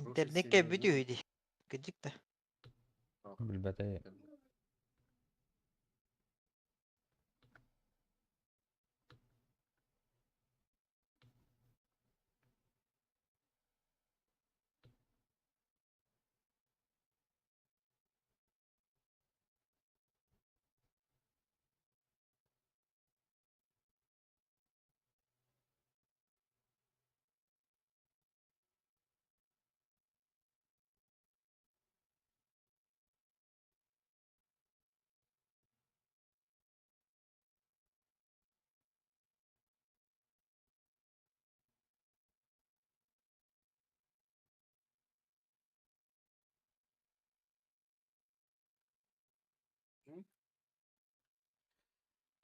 Интернетке семейный. бүтүү дии. Кыдьык да. Билбэтэ.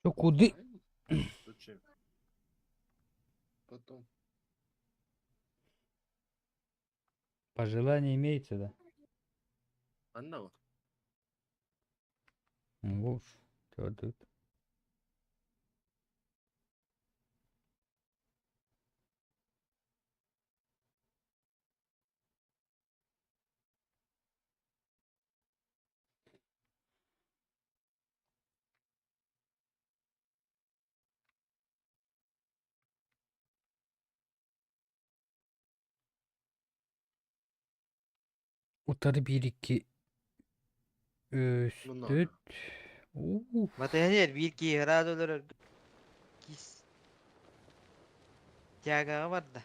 Чо куды? Зачем? Потом. Пожелание имеется, да? Анна вот. Ну, вот, тут. Утары биир икки үс Много. төрт Ух. Батыһан иһэр биир киһи ыраат өлөрөр. Кис. Тягаҕа барда.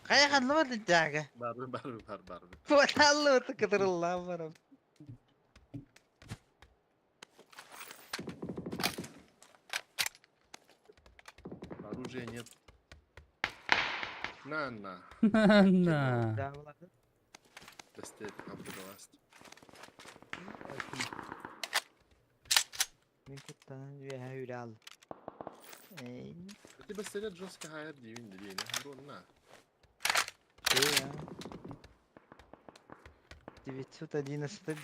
Хайа ханна бардын тяга? Бар бар бар бар. Туоталлыбыт кытырыллаан баран. Оружия нет. На на. На. Даалады. Бэстээт хампыдаласт. Мин куттанан үөһэ үрэ ал. Эй, Ты бэстэлет жестко хайар диибин дириэни. На. а. 911.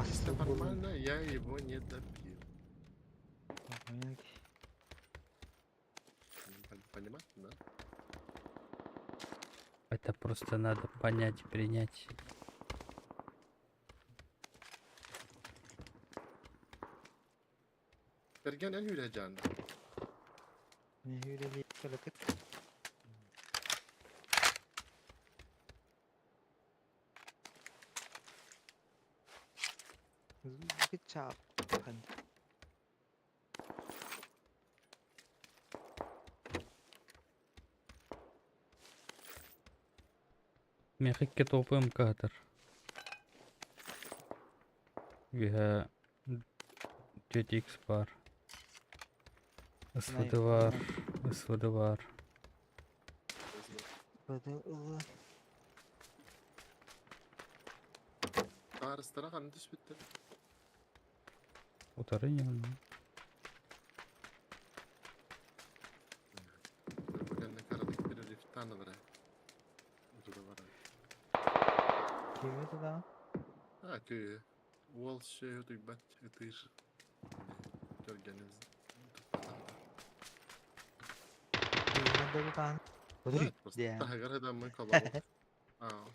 Если нормально, я его не добил. Понимаешь, да? Это просто надо понять, принять. Эрген эн үрэ жаанда. Нэһиилэ кылытык. Чаап. Мехикке топым катар. Үһэ 4x бар. СВД бар. СВД бар. Таарыстара ханна түспүттэр. Утары не Бу кэннэ карадык перерывтаанылара. Утуда барар. Кими туда? А, кыы. Уол сүөһү утуйбат ытыыр. Көргөнүм Диэн. Таһыгар ыдаммын колобок. Аа.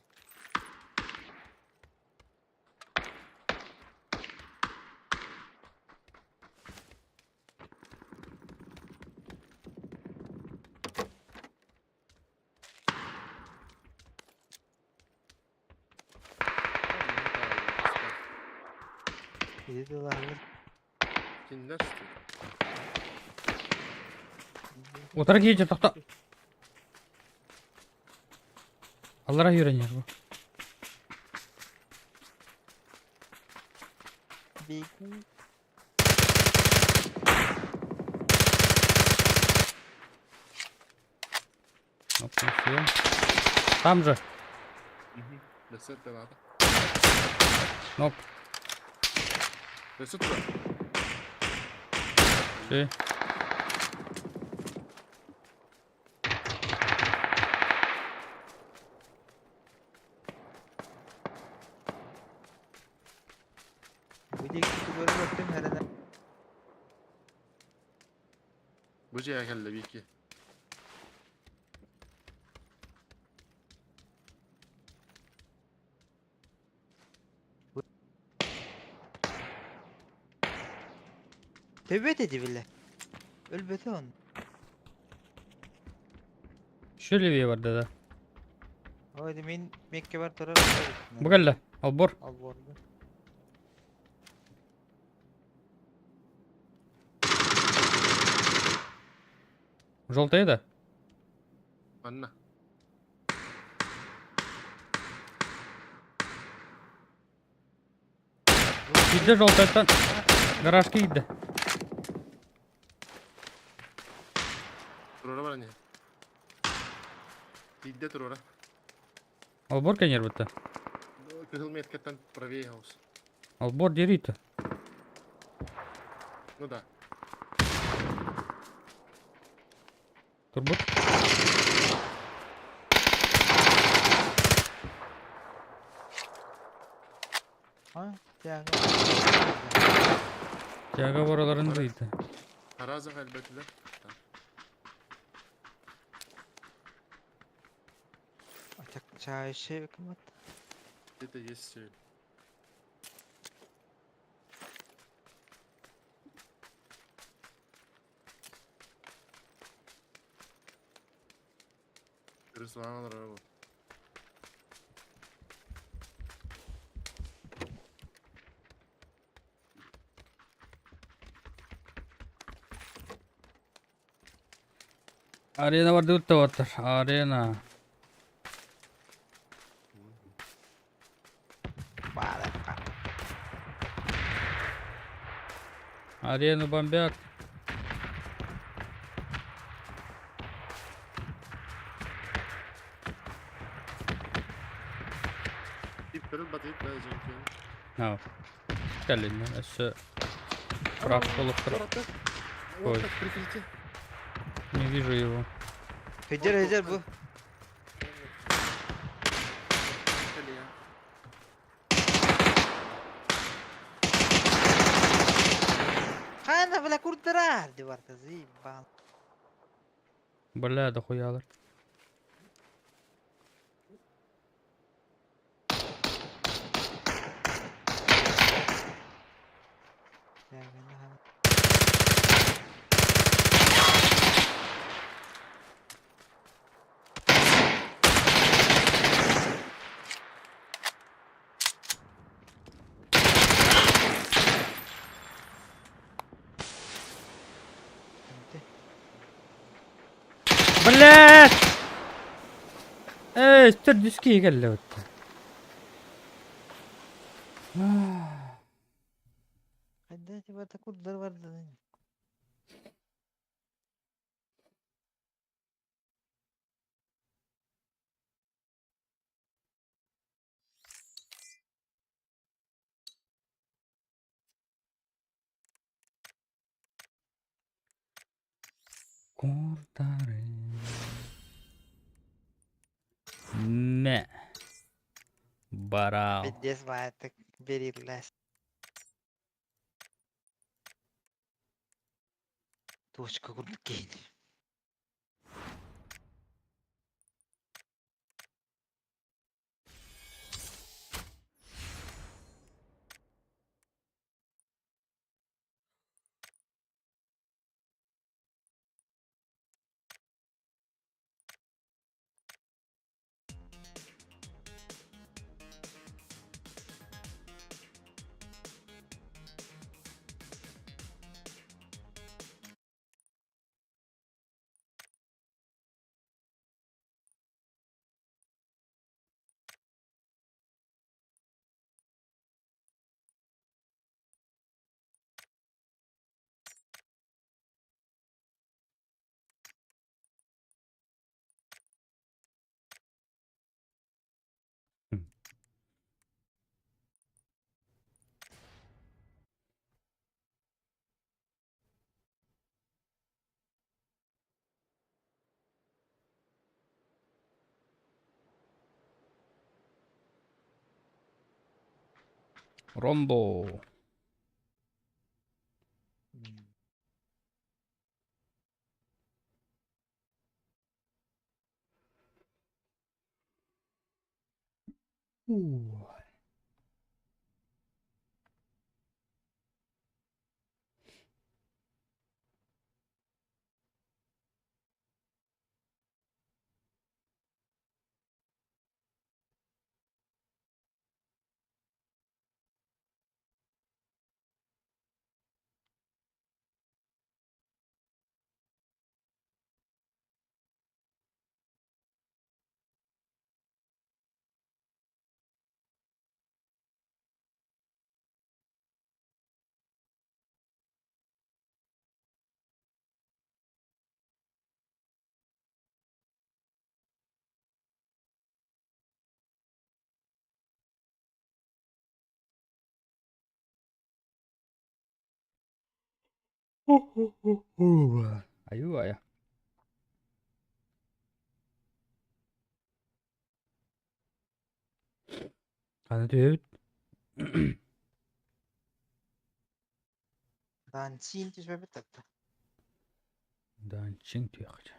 Иди тылаабыт. Кинилэр Утары киһи тохто. Аллара үйренер бу. Бегу. Оп, ну всё. Там же. Бесет надо. Оп. Бесет туда. Все. Бу диэки көрбөттүм эрэнэ. Бу же кэллэ бики. Төбөт эти бile. Өлбөтө он. Еще левее бар да. Ой, мин мекке бар турар. Бу кэллэ. Албор. Алборду. Желтая да? Анна. Киирдэ желтайтан. Гаражка киирдэ. Туруора бар не. Тиидде туруора. Албор кенер бутта. Кыһыл меткаттан правее хаус. Албор дерите. Ну да. Турбут. А, тяга. Тяга бараларын дıydı. Таразах элбэтилер. Отягчающий кымат. Где-то есть цель. Руслан олорор. Арена бардыбыт да баттар. Арена. Бааракка. Арену бомбят. Типтэрин батыйыт да дьэҥкин. Ау. Кэлиннэ. Өссө практолуктар. Ой. Прикрытие. Не вижу его. Хыдьар хыдьар бу. Хана бля курдырар деп барда заебал. Бля, дохуялар. Блядь! Эй, төрдүские кэллэ бытта. Хайда типа курдар барда. Курдары. Мэ. Барау. Пиздец баайтык бериллес. Точка курдук кейин. Рондо. Аюая. Аны түһэбит. Данчин түспэбит татта. Данчин түһэхчэ.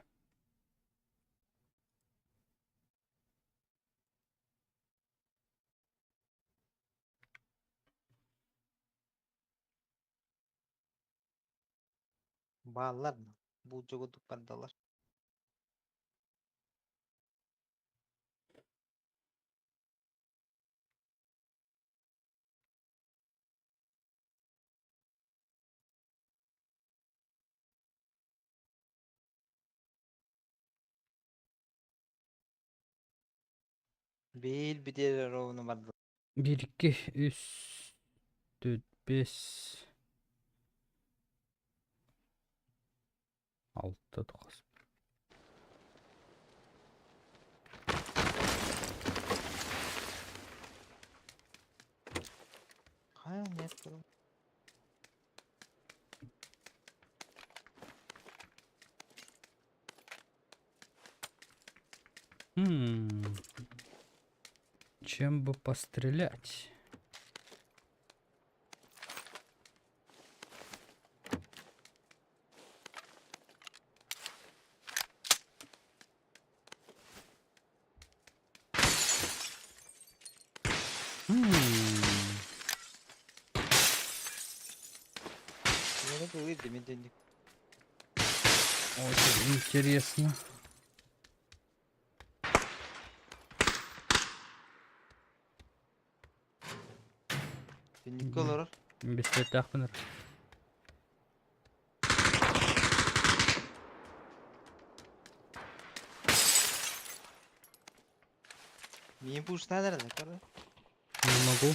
Бааллар. Бу жоготук бардалар. Биир бүтэр ровно барды. 1, 2, 3, 4, 5, 6, 9. Хайа нет бро. Чем бы пострелять? Мені були демиденник. Очень интересно. Түннүккэ олорор. Бесплатно. Миин пуштадар да көрө. Не могу.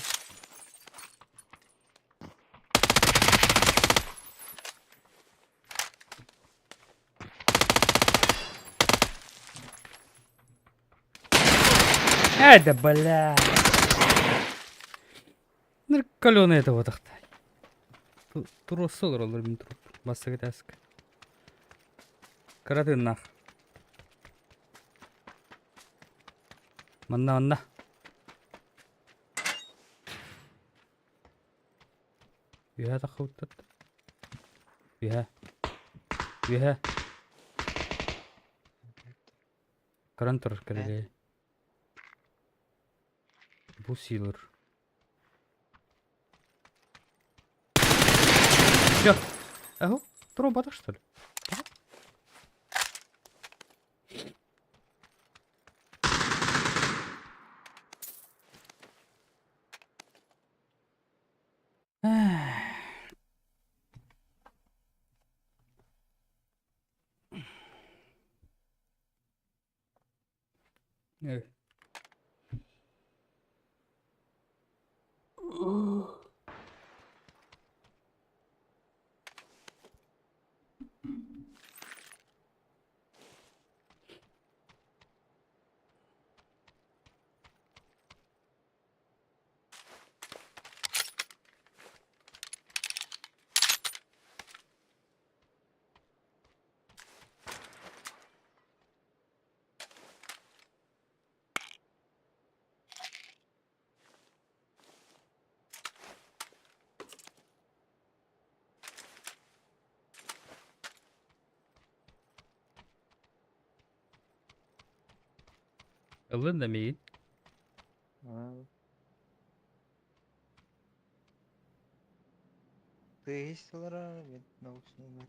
Эй, да бля. Каленый это вот ахтай. Туросол роллер мин труп. Басты таск. Караты нах. Манна манна. Үһэ таххыбыттар. Үһэ. Үһэ. Каран турар кэрэлээ. Бу силер. Всё. Ага, труба что ли? Эх. Ылын да миин. Тыһыссалара мен научный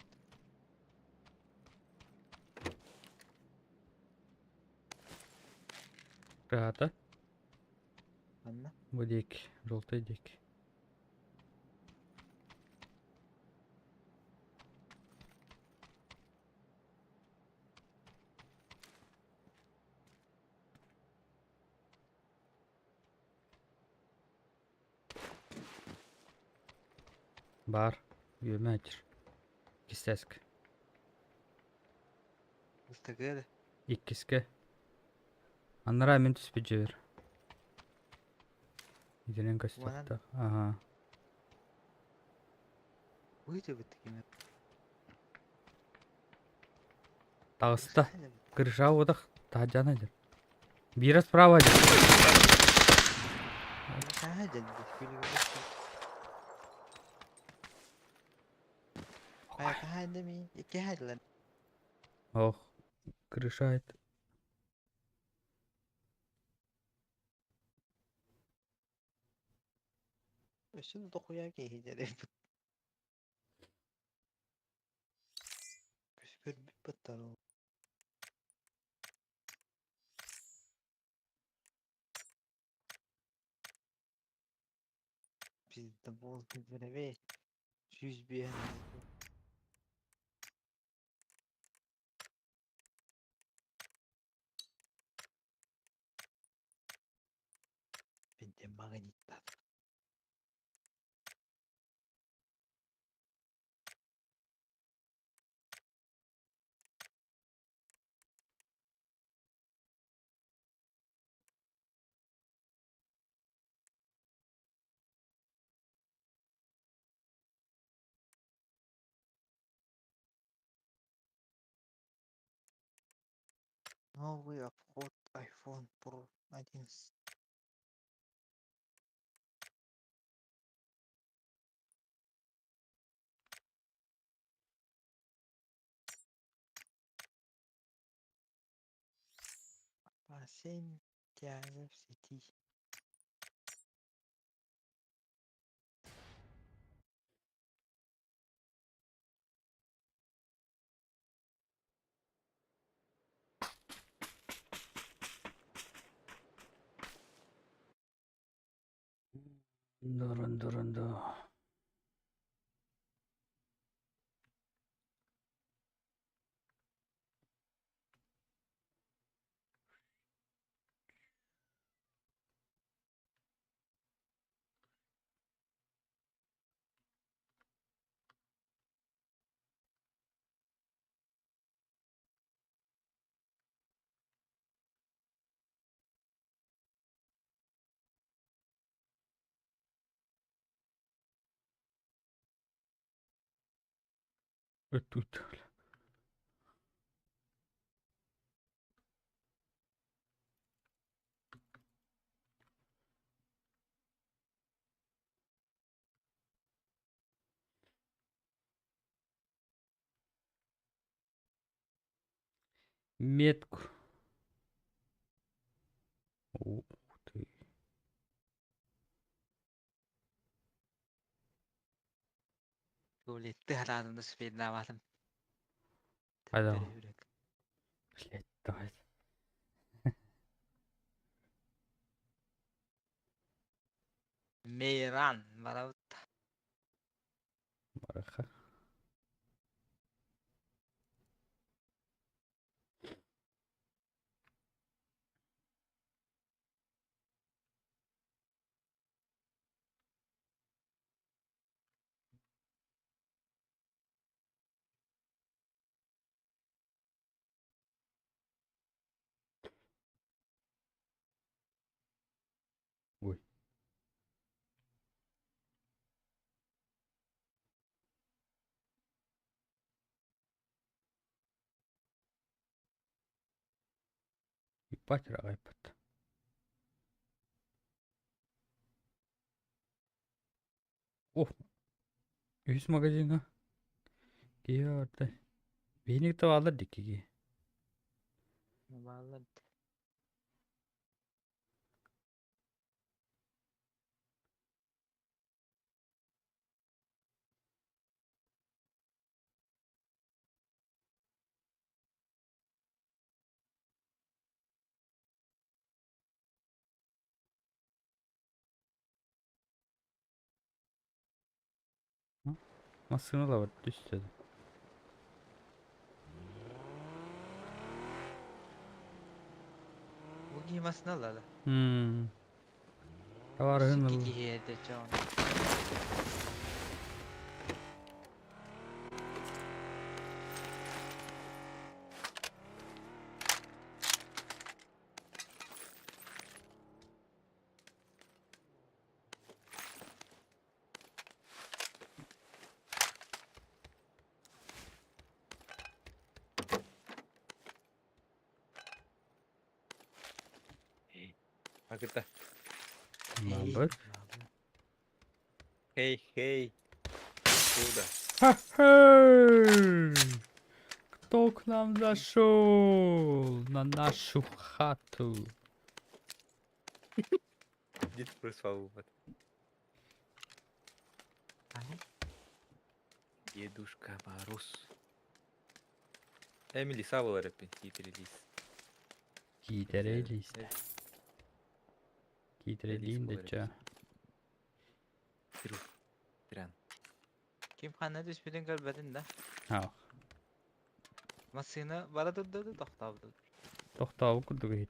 Рата. Анна. Бу дик. Желтый дик. Бар. Үөмәчер. Кистәск. Ыстыгы Иккиске. Аннара мен түспүт жебер. Итинен көстөхтөх. Ага. Выйти бит кеме. Тағыста. Крыша одах. Тажана жер. Бира справа жер. Ох. Крыша это. Өссө дохуя киһи Көспөр баттар. Пизда болды беребе. Жүз бен. Новый обход iPhone Pro 11. 7 Тязов сети. Дурун-дурун-ду. Тут. Метку. Ух ты. Туалетты хараанын успейдаабатым. Айда. Төттөрү үрек. Блять, давай. Мейран барабыт. Бараха. Ой. Ебать, райпот. О! Үс магазинга. Киһи Биһиник табалар диккиги. Баллар. Массыына бар түстеді. Бу масына алады. Товарыһын Сикки ыл. киһи эдэ чоон. Агыта. Мабыт. Хей, хей. Куда? Ха-ха! Кто к нам зашел? На нашу хату. Дед прислал вот. Дедушка Мороз. Эмили Савала рэпи, хитрый лис. Китерей лист. Китерей линдече. Тру. Трян. Ким ханна түспүтүн көрбөтүн да. Ha. Масына бара турду тохтообут. Тохтообут курдук иһит.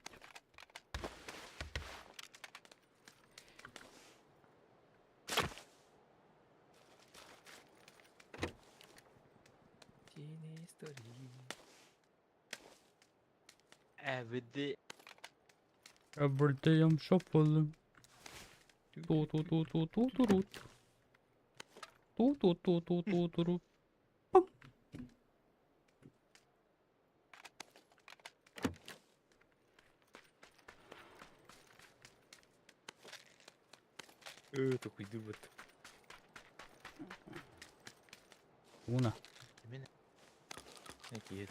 Тени истории. Эбиди. Everyday I'm shuffling. Ту-ту-ту-ту-ту-ту-рут. Ту-ту-ту-ту-ту-ту-рут. Пум. Токуйдуубут. Уна. Мин Киһи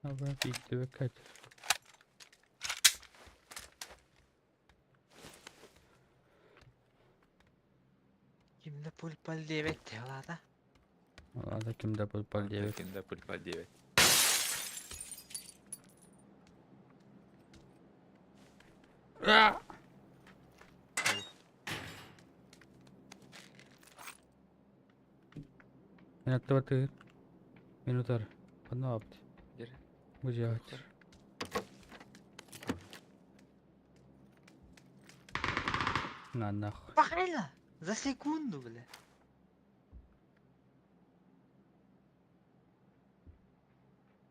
Абра биирдибэккэ Ким да пуль-паль диэбэт алаата. Ада ким да пуль-паль диэбэт. Ким да пуль-паль диэбэт. Мин аттыбар тыгыр. Мин утар. Ханна бапты? Дер. Бу дьиэҕэ. На нахуй. Пахайла! За секунду, бля.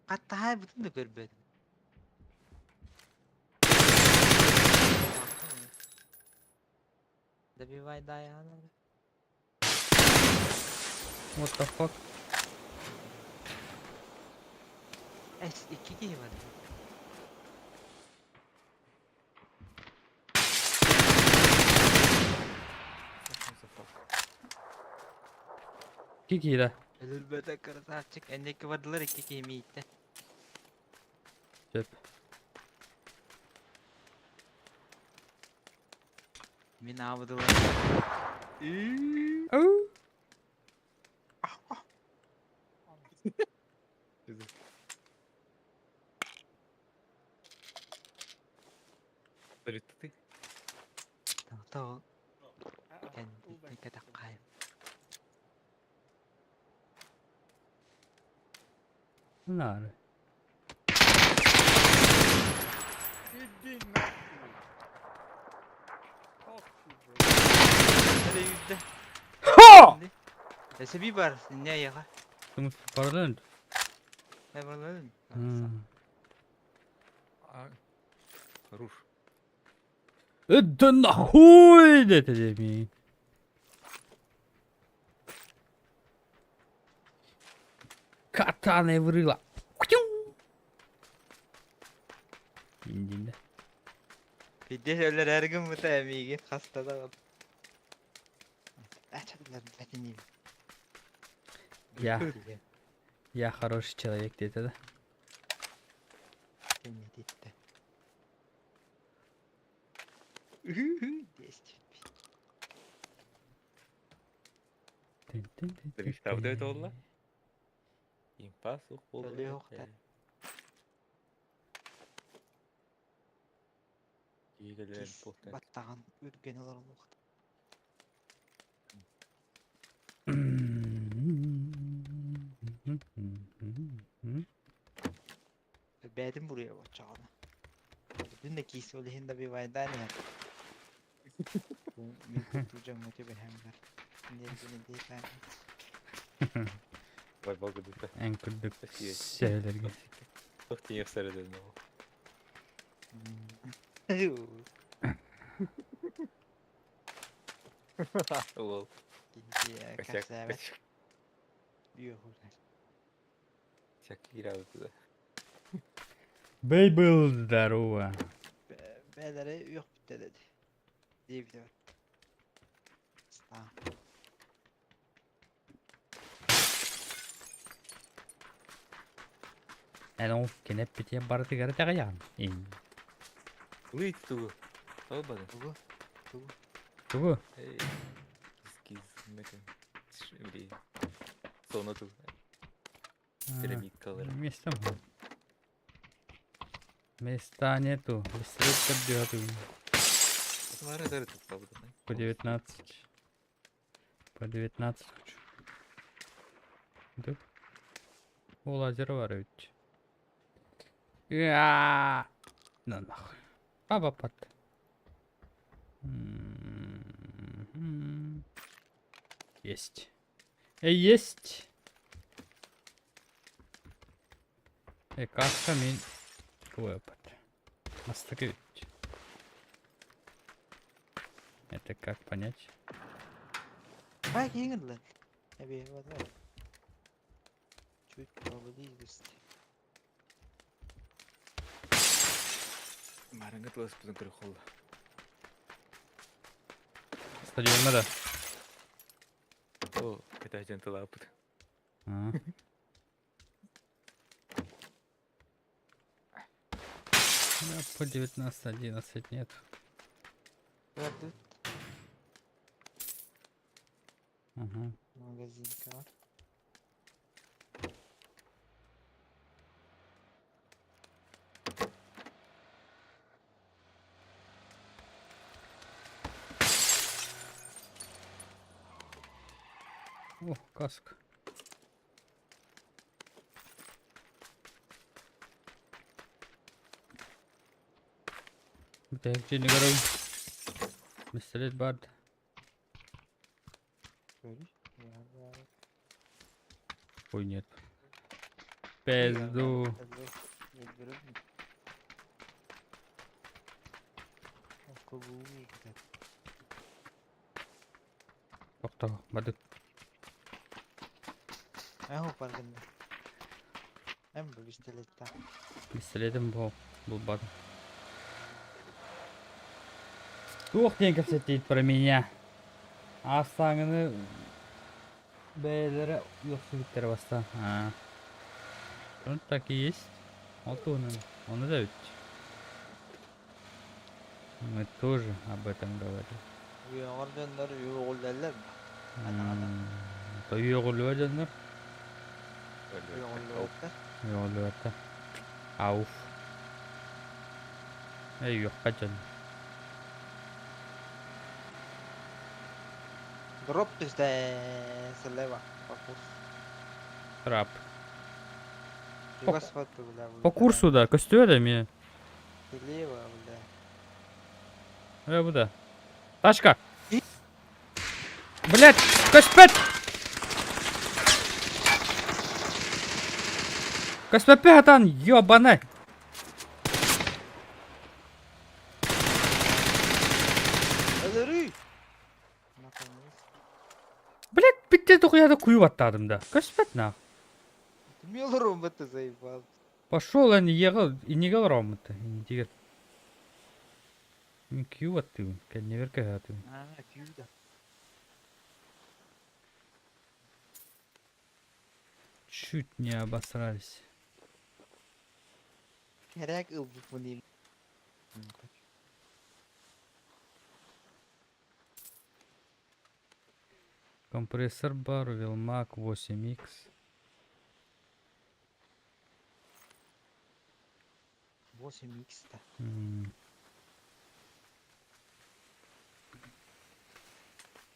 Хаттаһай бүтүн да көрбөт. Добивай Дайана. What the fuck? Эс, икки киһи бар. Икки киирэ. Өлөрбөтө красавчик. Энники бардылар икки киһи мииттэ. Сөп. Мин аабыдылар. Ау. Ты. Тоҕо кэнниттэн кэтэххайым. Нары. Иди нахуй. Fuck you, bro. Hadi yüzde. Ха! Өссө би бар, не яха. Тумус бардан. Ne var lan? Хорош. Это нахуй это деми. Катана врыла. Индинде. Пиздец өлөр эргин бута эмиги хастада. Я хороший человек где-то, да? Дрифтавды олла. Импа сух болду. Өлө yok Киилелер болду. Баттаган үрген олар олуқта. Бәдим буруя бачагана. Dün de кис ол иһин да бивайдан я. Мин тутужам мөтө бэхэмгэр. Не не дейсан. Вай балгы дыта. Эн күрдүк Спасибо. сээлерге. Тох тиңер сәрәден ол. Ол. Косяк. Касабет. Косяк. Юхулар. Косяк кирабы да. Бейбл, здорово. Бәләре юк бит dedi. Дип дип. Ста. Эн ол кенеп битие бары тыгары тагаян. Ин. Лыйт тугу. Толбады. Тугу. Тугу. Тугу? Эй. Киз киз мекен. Или соно ту. Пирамидкалар. Места мало. Места нету. Быстрее подбегаю. Бары дары туктабы. По 19. По 19 хочу. Да? О, лазер бар ведь. На нахуй. Папа пат. Есть. Есть. Каска мин выпад. Мастак Это как понять? Бай киңин lan. Эбиэһи Чуть поблизости. Марыҥҥа тыласпытын көрө холла. Стадионна да. О, кэтээчэн тылааппыт. А. Да, по 19.11 нет. Көрдүт. Угу. Магазинка бар. О, каска. Бүтэһик дьиэни көрөбүн. Пистолет баар да. Ой, нет. Пизду. Тохтоо, бадык. Пистолетым бу булбатым. Туох диэн кэпсэтиит про меня? Аастааҥыны бэйэлэрэ үөхсүбүттэрэ бастаан. Аа. Ну так и есть. Ол туһунан ону да эбит. Мы тоже об этом говорим. Үөҕэр дьоннор үөҕүллэллэр То үөҕүллүбэ дьоннор? Үөҕүллүбэттэр. Үөҕүллүбэттэр. Ауф. Эй, үөхпэт дьоннор. Дроп түстэ слева по курсу. Трап. Чугас фото, бля. По курсу да, көстүө да эмиэ. Слева, бля. Э, бу да. Тачка! Блять, көспөт! Көспөппү хатан, ёбаны! Өлөрүй! Блять, битте тухуяда куйып аттадым да. Көспөт нах. Милрум это заебал. Пошел эн егыл, инниге олороммут. Иннитигер. Мин Q аттыыбын, кэннибэр көһөөтүм. Аа, Q да. Чуть не обосрались. Кэрээк ылбыппын им. Компрессор бар, Велмак 8X. 8X да.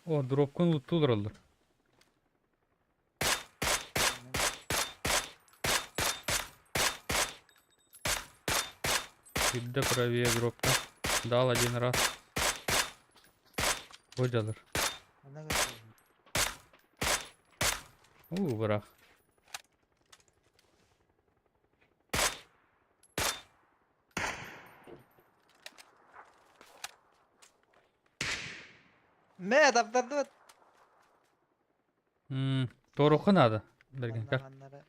О, дропкун луттуу олороллор. Кирдэ правее дропка. Дал один раз. Бу дьалыр. Уу, бырах. Мэ, таптардыбыт. Торуха надо. Бергенкар. Манна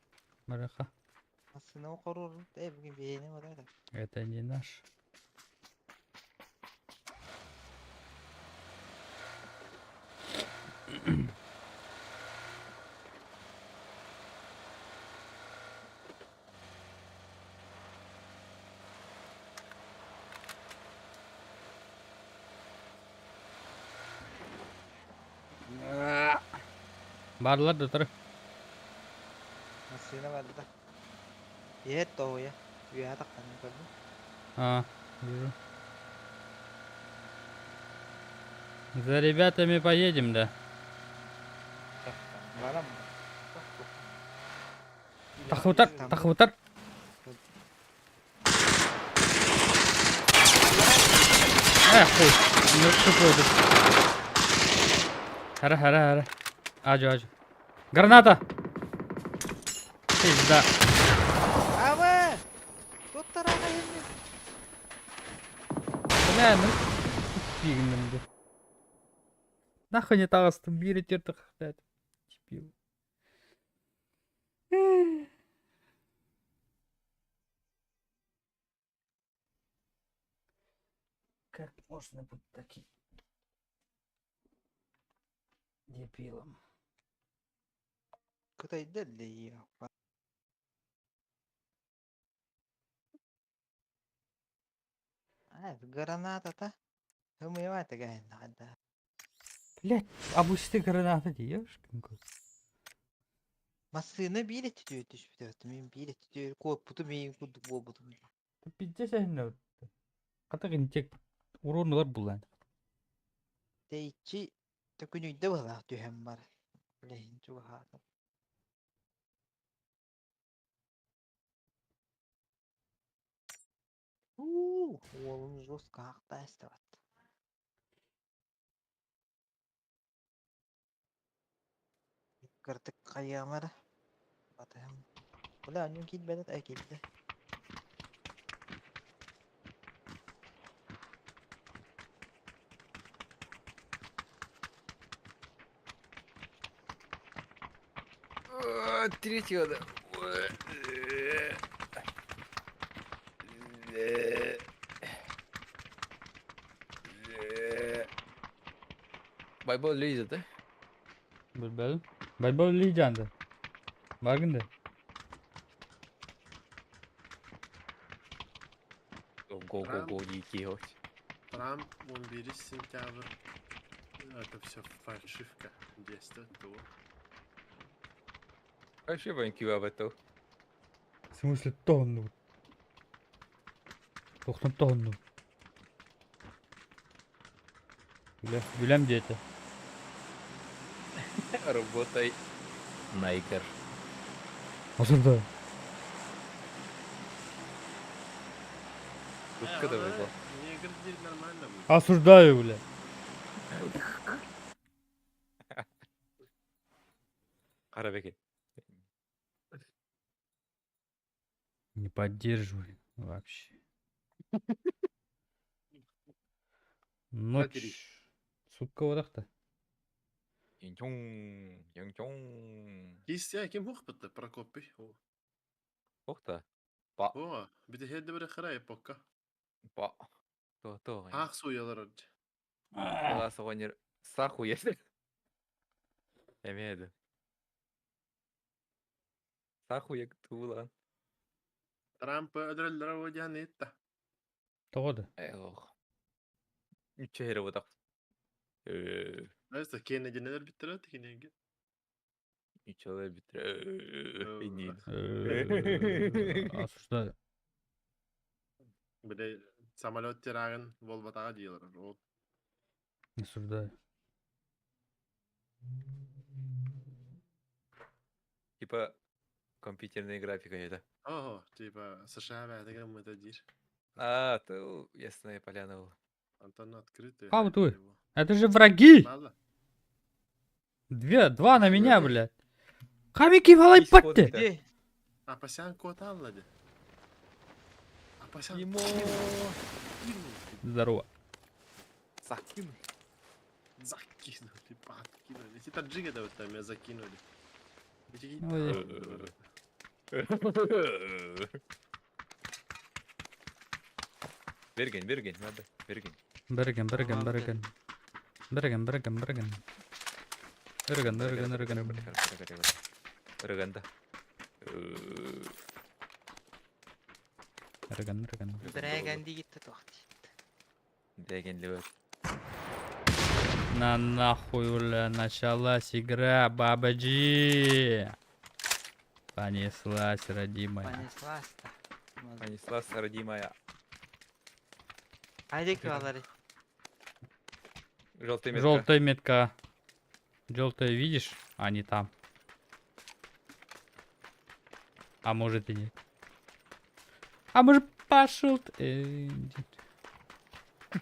Барыха. Массыына хорур, э, бүгүн биһиэнэ барар. Это не наш. Барлар да тұр. Массыына барда. Иһэр тоһуйа. Үөһэ таххан көрдүм. А, вижу. За ребятами поедем, да? Барам. Тахутар, тахутар. Эх, хуй. Ну, тупой тут. Хара, хара, хара. Ажу, ажу. Граната! Пизда. Аба! Туттараҕа иһиннин. Бля, ну пигнем. Нахуй не таҕыстым, биир өтүөр блядь. Дебил. Как можно быть таким дебилом? Кытайдар да. А, граната-то. Надо. Блять, обычный граната ёшкин кот. Массыына биир өттүтүгэр түспүтэ, мин биир өттүтүгэр куоппутум миин курдук буолбутум. Пиздец эһинне. Ката гинчек урон булан. Тэйиччи төкүнүйдэ быһалаах түһэн бар. Билэһин чугаһаатым. Уу, уолум жестко аахтаастабат. Кыртык хайыамара. Батыһым. Бля, анньын киирбэтэ э киирдэ. Третьего, да. Байбол лезет, да? Билбел. Байбол лижанды. Баргында. Го, го, го, не делать. Трамп 11 сентябрь. Это все фальшивка. Действует то. Вообще банки об этом. В смысле тонну? Тохтон тонну. Бля, билем дети. Работай, Найкер. Осында. Тут когда выпал? Негр здесь нормально будет. Осуждаю, бля. Карабеки. Не поддерживаю вообще. Ночь. Сутка одақта. Янчон, янчон. Кисия ким хух битте Прокопий. Охта. Ба. О, бите хедде bir хара эпока. Ба. То, то. Ах суялар. Глаз огонь. Саху если. Я имею в виду. Саху як тула. Трамп ödröllere одянитта. Тоғыды. Эх. Ничего вот так. Neyse Kennedy'neler bittiler Kennedy. Ничего битре. Осуждаю. Бile самолет терагын болбатага диялар. Ол Осуждаю. Типа компьютерная графика это. Ого, типа США бәдеге мы дир. А, то ясная поляна. Антон открытый. А, вот вы. Это же враги! Ладно. Две, два на меня, блядь. Хамики валай патте! Где? А пасян кот аллади. А пасян. Ему. Здорово. Закину. Закинули, подкинули. Эти таджики да вот там меня закинули. Эти Ой. Берген, берген, надо. Берген. Берген, берген, Ага, берген. Берген, берген, берген. Берген, берген, берген. Берген, да. Берген, берген. Дрэгэн дигитте туахти. Берген левер. На нахуй, бля, началась игра, бабаджи. Понеслась, родимая. Понеслась-то. Понеслась, родимая. Хайди калары. Желтая метка. Желтая метка. Желтая видишь? А не там. А может и нет. А может пошел ты.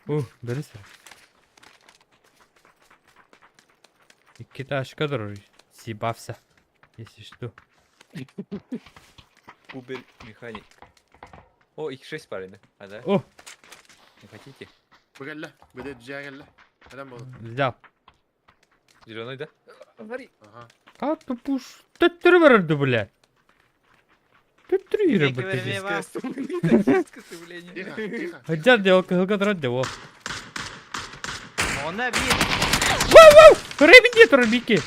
Ух, бери сюда. Икки который съебался, если что. Убер механик. О, их шесть парень. А, да? О, Не хотите? Бгелле, бile джагелле. Helal olsun. взял. Зеленый, да? Смотри. Ага. How to push? Төттөрү барарды, бля. Төттөрү Эмиэ yürü эмиэ баар. Тактическое сцепление. Тихо, тихо. Хадьар дел кыһылга турар де о. Онно биир. Көрөбүн дии турар Бики.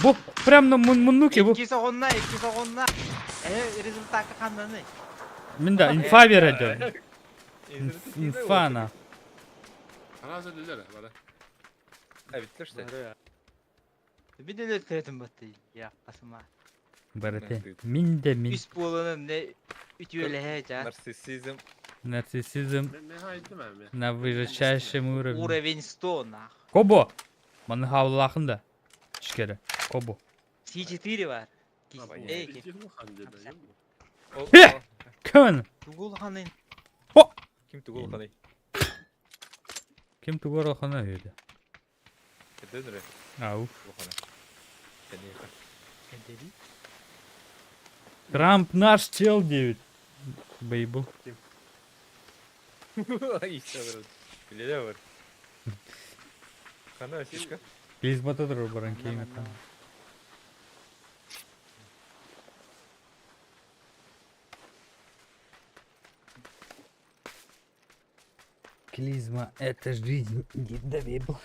Бу прям на муннуке бу. Икки соҕунна, икки соҕунна. Э, результакка ханнаны? Мин да инфа береді. Инфа на. Араас өлүлэр бара. Эбиттер что? Мин өлөр көрөтүм батты. Я касыма. Барате. Мин де мин. Үс буоланын не үтүөлэһэ жа. Нарциссизм. Нарциссизм Мен хайдым эми. на высочайшем уровне. Уровень 100 нах. Кобо. Маны хавлахын да. Түшкері. Кобо. С4 бар. Эй, Хе! Кім? Тугул ханын. Ким тугул ханы? Ким тугор хана үйді. Дөнрө. Ау. Хана. Кендери. Трамп наш чел 9. Бейбл. Биле бар. Хана фишка. Клизмата турар баран кейин. Клизма это жизнь, да Бейбл.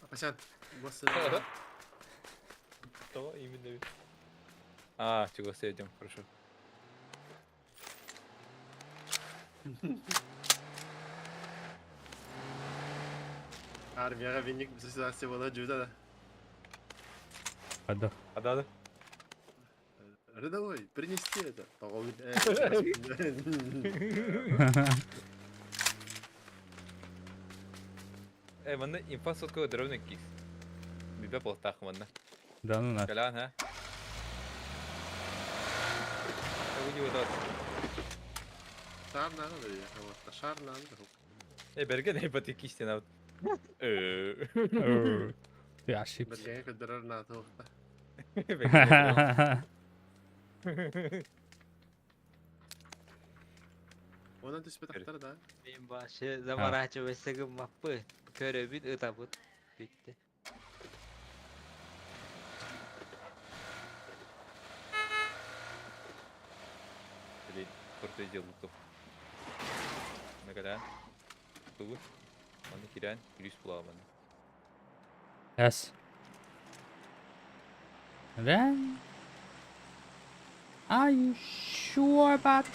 Апасян, бас Что именно? А, чего съедем, хорошо. Армияга винник ситуация была жуда да. Ада. А да, да. Рядовой, принести это. Э, манна инфа сотка дровный кис. Бибе полтах манна. Да ну на. Колян, а? Шар надо, я шар надо. Э, берген эй бати кисти на. Ты ошибся. Берген көдөрөр надо. Онан түспөтөхтөр да. Мен башы заморачивайся гыммаппы. Көрөбүт ытабыт. Бүттү. Блин, крутой делал топ. Накадан. Тугу. Маны кирен, күлүс буламын. Yes. Then Are you sure about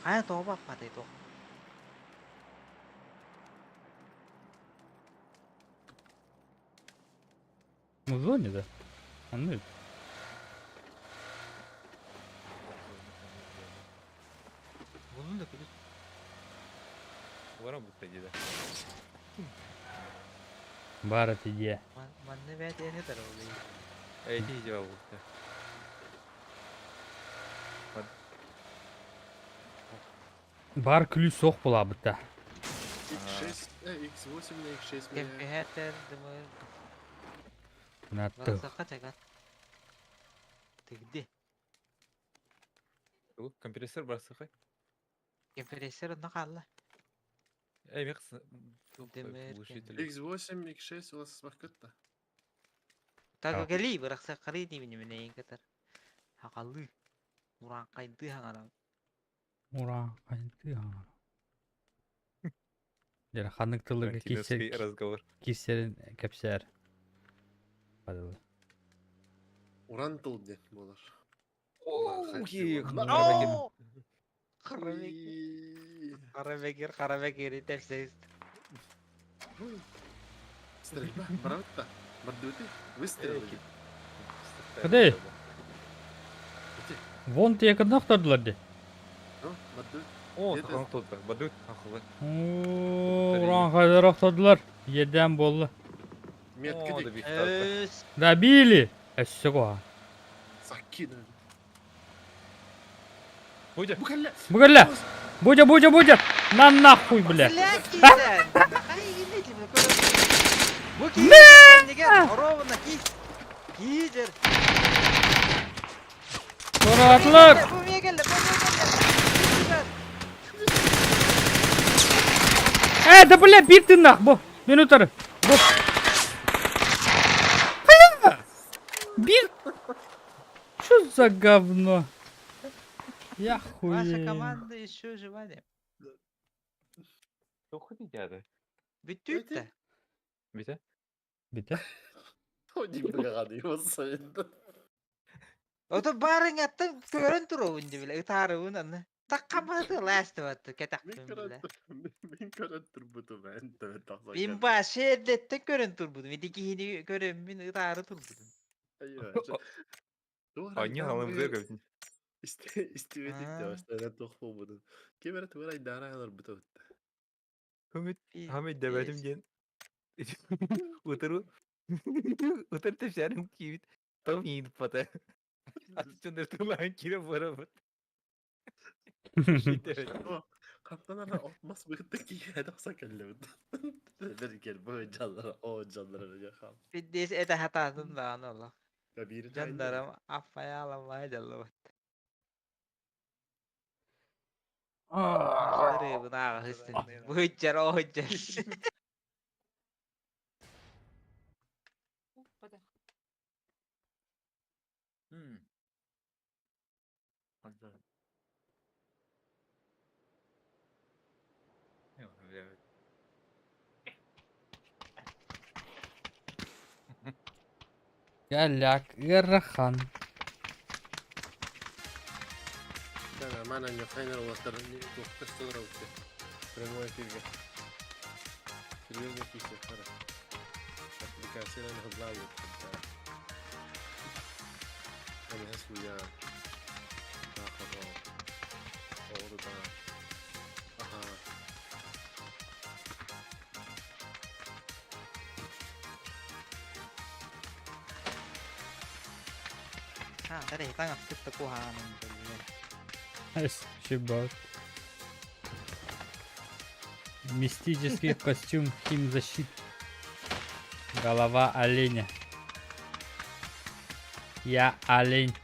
Хайа тоҕо баппатай тоҕо? В зоне, да? А ну Bunun da күлүс. Варам бутта дида. Бар это идея. Манна бэт эни тарабы. Эй, ти жава бутта. Бар күлүс соқ була бутта. X6, X8 на X6 меня. Кемпехетер дымыр. Натты. Барсакка чагат. Тигди. Тугу компрессор барсыкай. Компрессор онно хаалла. Эй, мекс. Демер X8, X6 у вас смахкытта. Так кели бырахса кары дибини мене катар. Хакалы. Уран кайды хаңара. Ура, кайты. Дер ханнык тылыгы кисер разговор. кисерин кепсер. Падылы. Уран тыл де болар. Карабекир, Карабекир, тепсез. Стрельба, бравта. Бардуты, выстрелы. Кыды? Вон те кынактардылар де. Ну, бардут. О, Это- тахан толта. Бадут ахылы. Уран хайдар охтадылар. Еден болду. Метка О, дик. да бихтарда. Өс. Добили. Эссего. Закидывали. Будя. Букалля. Бугелле. Будя, будя, будя. На нахуй, бля. Блядь, кисен. Ай, имейте, бу кисен. Ровно кис. Кизер. Туратлар. Бу мегелле, бу мегелле. Да бля, биир тыыннаах бу. Мин утары. Бу. Биир. Что за говно? Я Ваша хуею. команда еще жива не? Тоҕо дядя? Бүтүүт да. Бүтэ? Бүтэ? Ото барыҥаттан көрөн туруобун дии бile, ытаарыбын аны. Таккаматы лаастыбатты кэтэхпин биле. Мин көрөн турбутум эн төбө тахсан Мин башы эрдэттэн көрөн турбутум. Ити киһини көрөммүн ытаары турбутум. Анья халымзыр көбүтүн. Истибетик Аа. да бастана туох буолбутун. Ким эрэ тугар айдаара аларбыта бытта. Хүмүт хамы дэбэтим диэн. Утару утар тэпсэрим киибит. Там иин пата. Аччындар тулаан кире барабыт. Хантан ара отмас быгытта киһи тахсан кэллэбит. Бер кел бу жаллара, о жаллара я хал. Биддес это хатаатын даҕаны олох. Я биир Дьоннорум аффайааламмай дьаллыбат. Ырыабын ааҕа сыстын. Быһыджар оһыджар. Галяк, ыарахан. Манан хайнар уластар туохтастылар утты. Прямой эфирге. Серьезно кисе хара. Аппликациянан хыдлау. Аны хасуя. Тахаба. Оорда. Аха. А, тare таҥас кытта куһаҕанын биллэ. Чебак. Мистический костюм химзащит. Голова оленя. Я олень.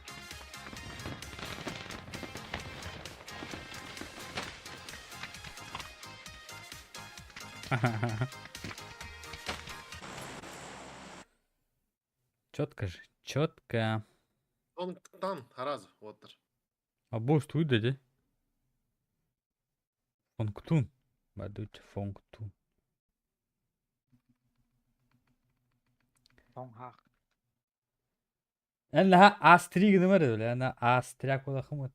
Четко же, четко. Он там, харазы, оттар. А боже, туйда, де? Фонктун. Бадуть фонктун. Тоҥ-хаах. Эн астриг нымар бля, ана астряк улахымыт.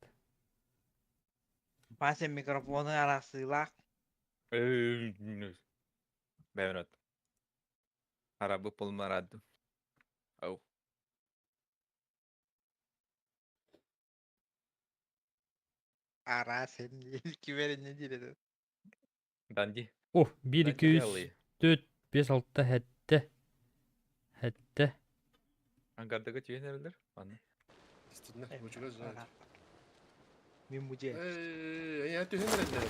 Вася микрофону арахсыылаах. Бэвнот. Арабы полмарадым. Ау. Араас киберинне диир Данди. О, 1, 2, 3, 4, 5, 6, 7. 7. Ангардага түйен эрелер. Аны. Истинно, бучуга знает. Мин бу дьиэ. Эй, я түһэн эрэллэр.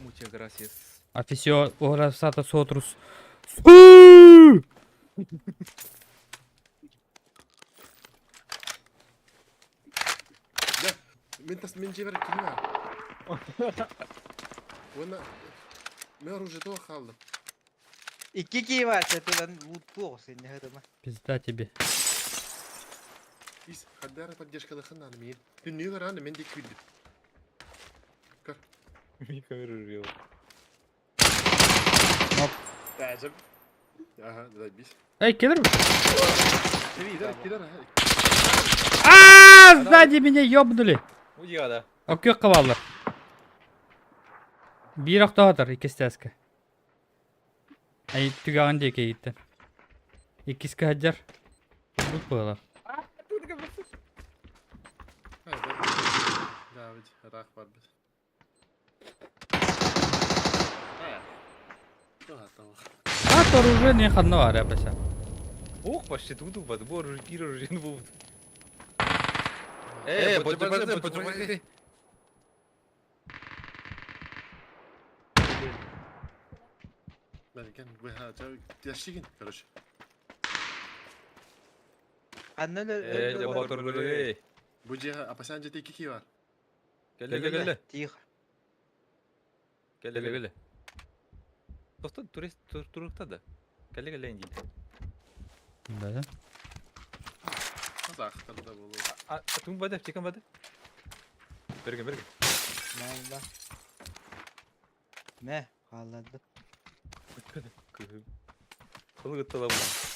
Muchas gracias. Офисио орасата сотрус. Мин тас мин жибер киһи бар. Уонна мен оружие туох хааллым. Икки киһи баар сэтилэн лууттуох синнэ хытыма. Пизда тебе. Ис хаддара поддержкалахын аны миин. Түннүү аны мен дик күлдүм. Көр. Ми камера рыл. Тәжім. Ага, дай бис. Эй, киллер. Кидар, кидар. А, сзади меня ёбнули. Уйгада. Окей, каваллар. Биир охтоотор, иккис тээскэ. Ай, түгэҕин диэки ииттэн. Иккискэ сылдьар. Бут буолар. Давид, рах бар бит. А, оружие не ханна бар, я Ох, вообще тут у вас бор уже кир уже був. Э, подожди, подожди. Берген, ящигин, короче. Ханна Э, мотор гулей. Бу жега апасан жете ики бар. Келе, келе. Тихо. Келе, келе. Тохто турист турукта да. Кэлэ кэлэ диир. Да. Казахтар да буолуо. А тум бада, чекан бада. Берген, берген. Мэ Мэ, хааллардым. Кыһым. Ол гыттала була.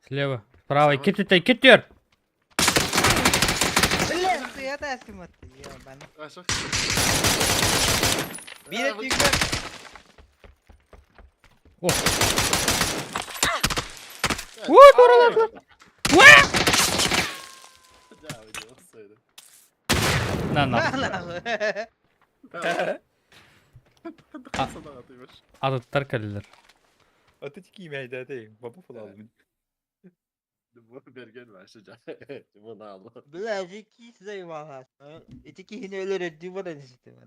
Слева. Справа. Икки икки түөр. Бля, сыата асымат. Ебан. Аша. Биир өттүгэр. О. Уу, тура На, на. Атыттар кэллилэр. Аты киимэйдээтэ, баба фулалбын. Берген ваша Муналы. Бля, ки заебала. Ити киһини өлөрөрдүү баран истим.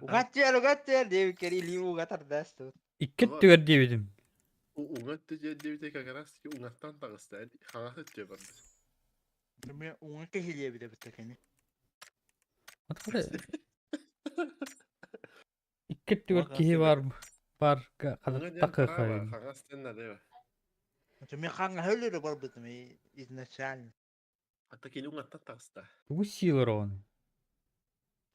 Угаттыар, угаттыар диэбиккэр илии ууга тардаас тут. Икки өттүгэр диэбитим. Уҥа өттө диэбитэ как раз таки уҥаттан таҕыста. Хаҥас өттө барды. Мен уҥа киһилиэбитэ биттэкини. Икки өттүгэр киһи бар бар Уҥа диэн право, хаҥас диэн налево. Мен хаҥаһы өлөрө барбытым изначально. Ата кини уҥаттан таҕыста. Тугу сиилэр оҕону?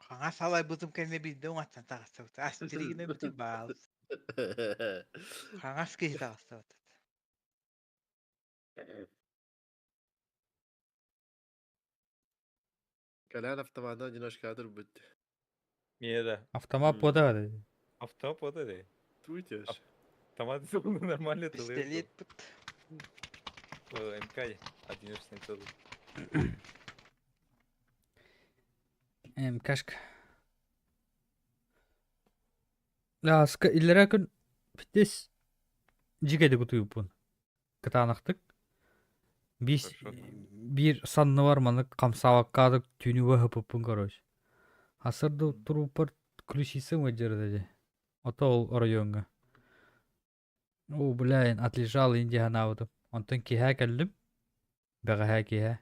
Хаҥас салайбытым кэннэ биирдэ уҥаттан таҕыстыбыт. Астеригина бүтүн баал. Хаҥас киһи таҕыстыбыт. Кэлэн автоматынан одиночка турбут. Миэ да. Автомат пода dedi. Автомат пода де. Туйтешь. Автомат нормально Пистолет пут. МК одиночный тыл. МКшка. Лааска иллэрээ күн питес дьигэди кутуйуппун. Кытаанахтык. Биис биир санныбар маннык хамсаабаккаадык түүнүгэ ыһыппыппын короче. Асырды туруппар ключицам ыдьырда дии. Ото ол оройуоҥҥа. Оо, бля, отлежал индия санаабытым. Онтон киэһэ кэллим. Бэҕэһээ киэһэ.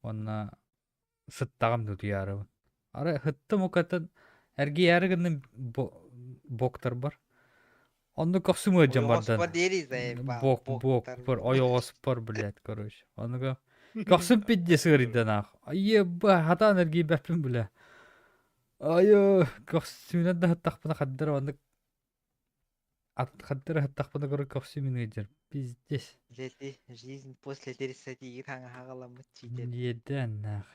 Уонна сыттаҕым да утуйаарыбын. Арай ыһыттым укатын эргийээри гынным боктарбар. Оннук көхсүм ыалдьан бардан. Бок бокпор ойоҕоспор блядь, короче. Онуга көхсүм пиздец ыарыйдан аах. Еба, хатаан эргийбэппин бля. Айы, көхсүнэн да ыһыттахпына хаддара оннук Хаттара ыһыттахпына көрө көхсүм ыалдьар. Пиздец. Лети, жизнь после 30 хаҥаһаҕаламмыт чиитэ. Иэдээн нах.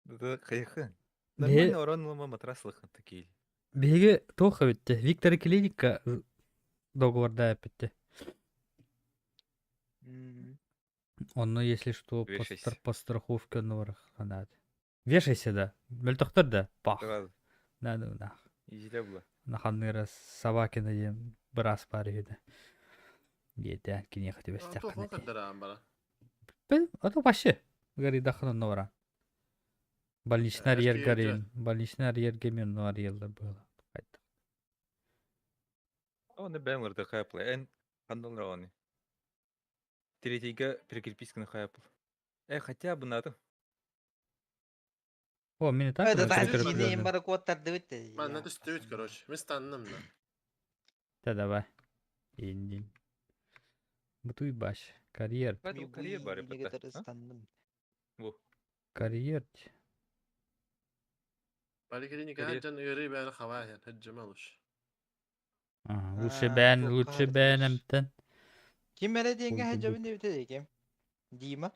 Да хайхы. Нормально орон лома матрас лыхын такие. Биһиги туох эбитте? Виктор клиника договорда эппитте. Онно, если что, Вешайся. по страховке онно ханаат. Вешайся да. Мөлтөхтөр да. Пах. Сразу. Да, да, да. Изиле була. Наханныра Собакина диэн быраас баар үһү да. Диэтэ киниэхэ түбэстэххинэ. Бэл, ото вообще. Горидахын онно баран. Больничный арьер горин. Больничный арьерге мен онно арьеллар было. Оны бэм ырды хайапла. Эн хандалар оны. Третийге прикрепись хайапл. Э, хотя бы надо. О, мин так Это таһини бары куоттардыбыт. Манна түстүбүт, короче. Мен станным да. Да давай. Индин. Бутуй баш. Карьер. Поэтому карьер бары Станным. Карьер. Поликлиника хаджан ыарыы бээн хаваа хаджамалыш. Лучше бээн, лучше бээн эмтэн. Ким эрэ диэҥҥэ хаджабын диэбитэ ким? Дима.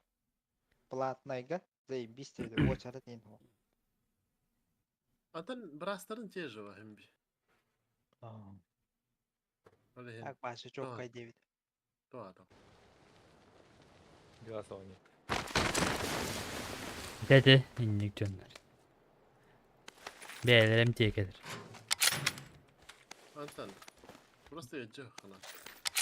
Платнайга. Заебись диэбитэ. Уочарат диэн. Атын брастарын те же хэмби. Так башы чоккай диэбит. То Дела сони. Дede инник дьоннор. Бээлэрем тиэкэлэр. Антон. Просто я хана.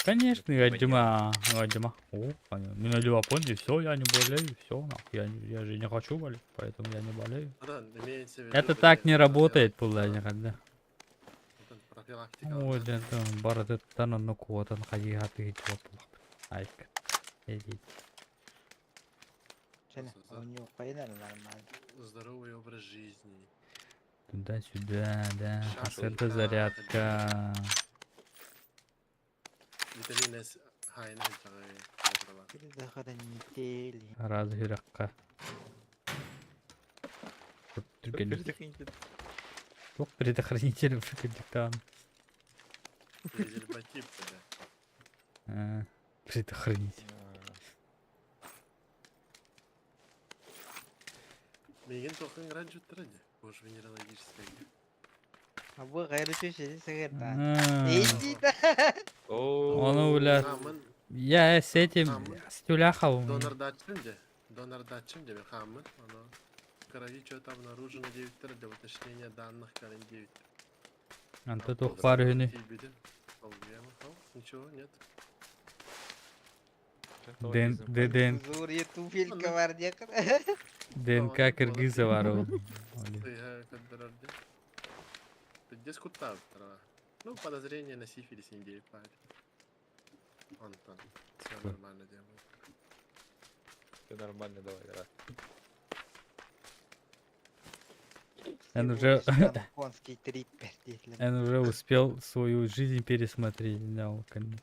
Конечно, я Дима, я Дима. О, понятно. Меня Левапон, и все, я не болею, все, нахуй. Я же не хочу болеть, поэтому я не болею. Да, имеется в виду, Это так не работает, пулла никогда. Профилактика. Ой, да, да, барытыттан онно куотан хайыһа тыһыт буоллах. Айк. Эдит. Кene, оонньуоххайын эрэ нормально. Здоровый образ жизни. Туда-сюда, да. Шашлыка, Это зарядка. Витамин С хайна хачаҕай. Предохранители. Раз үрэххэ. Түргэнник. Предохранитель. Туох предохранитель кырдьыктаан. Презерватив, да. А, Предохранитель. Миигин туоххун граджуттара дии. Боже, венерологическая. А бу кайра түшеди сыгырда. А, Эйдида. Ону, бля, Хааммын я с этим, Хааммын. с Тюляховым. Донордаччым дьэ. Донордаччым дьэ хааммын. Оно крови что-то обнаружено диэбиттэр для уточнения данных кэлин диэбиттэр. Анта туох баар үһүнүй? Тиийбитим. Ничего, нет. Дэн, дэн, Зурье туфелька бар диэххэ. ДНК киргиза баар ол. Тыаһа көрдөрөр дии. Пиздец куттаабыттар. Ну, подозрение на сифилис не диэбит. Антон, все нормально делаю. Все нормально, давай, давай. Он уже, Конский триппер диэтилэр. он уже успел свою жизнь пересмотреть. Да, ол кон-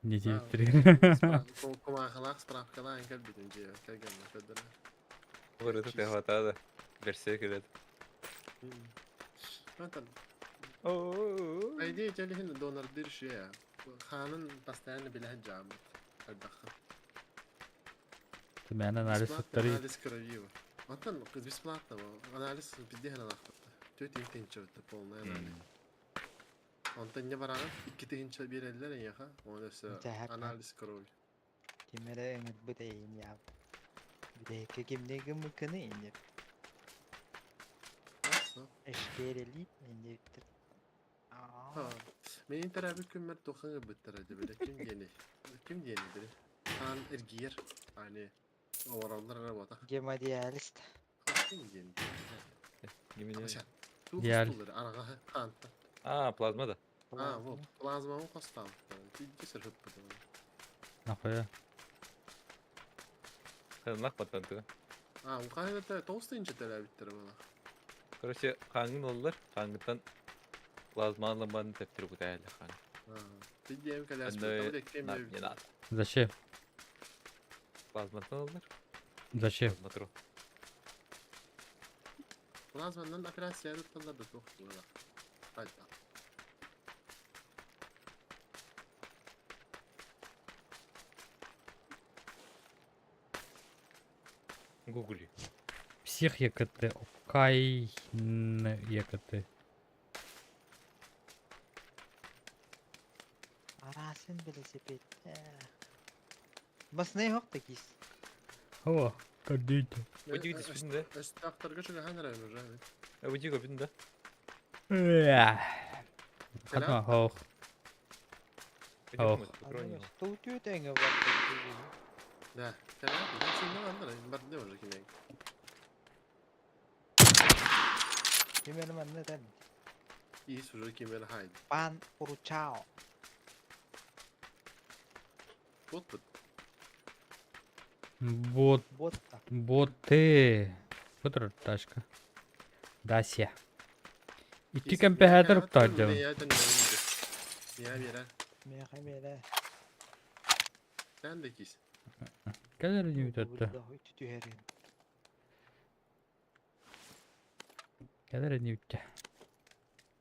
не Да, три. Кумаахалаах справкалаан кэлбитим дьиэ кэргэммэ көрдөрө. Вырыты ты хватало. Берсерк этот. Антон, по идее, телехин донордыр шея. Хаанын постоянно билэһэ дьааммыт. Элбэххин. Мэн анализ Бесплатный туттарыы. анализ крови. Антон, бесплатно. Анализ пиздеһин алаахпыт. Төрт тыһыынча это полный анализ. Онтон не бараҕын 2 тыһыынча биэрэллэр эйиэхэ. Оны өссө Дьэ, анализ крови. Ким эрэ ыҥырбыт эйин яа. Бүтэһиккэ кимнэ гыммыккыны инде. Все. Эшкерели инде. Ha. Мин төрөөбүт күммэр туохха ыҥырбыттара дии Ким диэний? Ким диэний били? Хаан эргийэр. Ани олороллор эрэ буолбатах. Гемодиализ. Ким диэний? Гимини. Абача. Туох Диал. хостуулар араҕаһы хаантан. А, плазма да. А, вот. Плазманы хостообуттар. Тиийдэ сырыппыт. Нахуя? Ханнах паттан А, ухайната 9 тыһыынча төлөөбүттэрэ буолла. Короче, хааҥҥын ыллар, хааҥҥыттан плазманы бан тэптэр кутаялы хаан. Тиийдиэм кэлээс Анда кем На, не надо. Зачем? Плазматтан ыллар. Зачем? Плазматру. Плазманан операция тутталлар да туох буолла. Хайда. Гугли. Псих ЕКТ, Окай н ЕКТ. Арасын велосипед. Баснай хок такис. О, кадите. Удивитесь, бүтүн да. Өстөөхтөргө чугаһан эрэн уже. Удиго бүтүн да. Хатма хоох. Ох. Стуу тэҥэ бар. Да. Кэлээ. Синне бардар. Барды уже кимең. Кимер манна тан. Ис уже кимер хайд. Пан Уручао. Вот тут. Бот, Ботта. боты. Вот тачка. Дася. Икки кемпэһэдэр уктаадьабын. Я Я вере. Меха мере. Sen de кис. Кэлэр нүүтэтте. Түһэрин. Кэлэр нүүтте.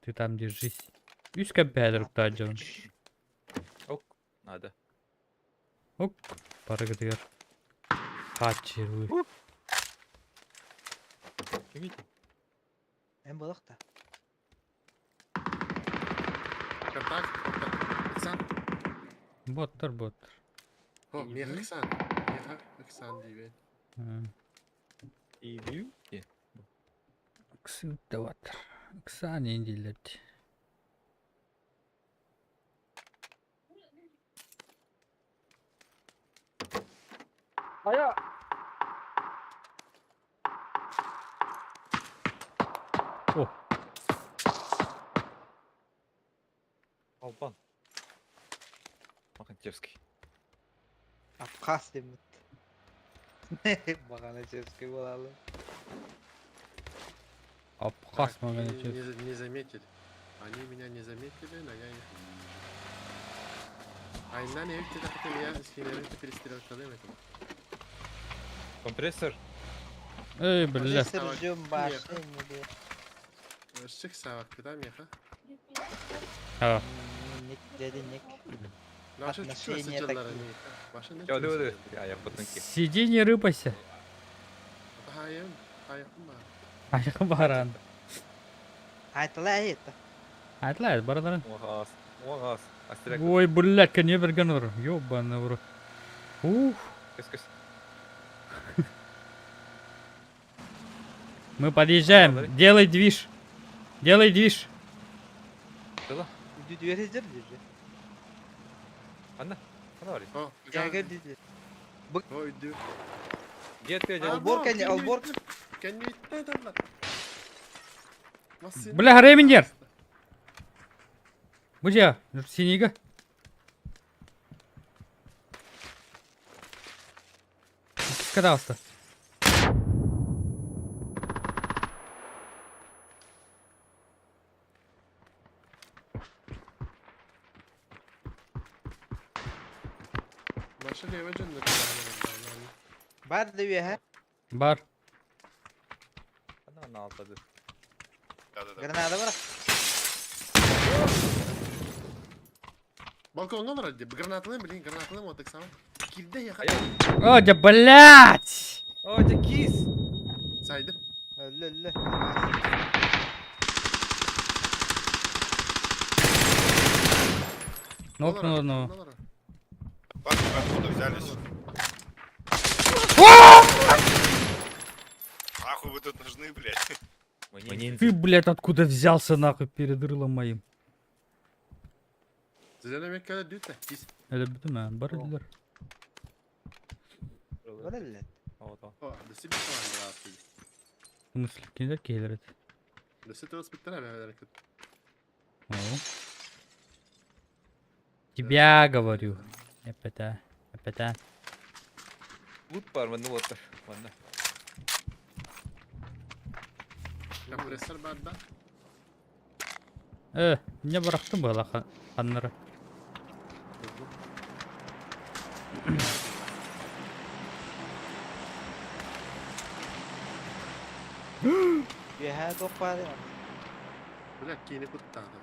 Ты там держись. Үс кемпэһэдэр уктаадьабын. Ок, надо. Ок, барыгытыгар. Хааччырыы. Кимите? Эн балыкта. Контакт. Контакт. Оксан. Боттар, боттар. О, меха Оксан. Меха Оксан диибин. Иди. Ксүтте баттар. Ксаан индилерди. Ая. О, Албан. Махантевский. Абхаз демит. Баҕана чэпскэй буолаалы. Апкас Так, магана не, чэп. не, не заметили. Они меня не заметили, но я их вижу. Айнан эвти тахта меня с перестрелкалым этим. Компрессор. Эй, бля. Компрессор ждем башни не Шик савак, куда меха? А, Ник, дядя Ник. Наша Отношения такие. Я ды ды. А я потынки. Сиди, не рыпайся. Хайым, хайым бар. Айқын баран. Айтыла это. Айтла, бараларын. Оғас. Оғас. Астрек. Ой, блядь, не берген ур. Ёбаный в рот. Ух. Көс көс. Мы подъезжаем. Делай движ. Делай движ. Дыла. Үдү держи. Анна. Ана бар. О, Жагыр диди. О, иди. Где ты, дядя? Албор кәне, албор. Бля, Ремендер. Бужа, синига. Кадавста. Машина его Бар да Бар. Ана ана алтады. Да-да-да. Граната бар. Балконга бар гранаталым, блин, гранаталым, вот так сам. Килде я О, да блядь! О, дя кис. Сайдым. Өллө өллө. Нокнул одного. Парни, вы откуда взялись? Нахуй вы тут нужны, блядь? Мы Ты, блядь, откуда взялся нахуй перед рылом моим? Зеленый меккада дүтә. Кис. Это бітім, бар еділер. Бар әллә. О, да. О, дөсі bir tane daha. В смысле, киндер келер еді. Дөсі тоғыз біттір әбі О. Тебя говорю. Эпета, эпета. Лут бар, мында лут бар. Мында. Компрессор бар да. Не бырақтым бала ханнары. Үһә тоқ бар. Бля, кийini kuttağdı.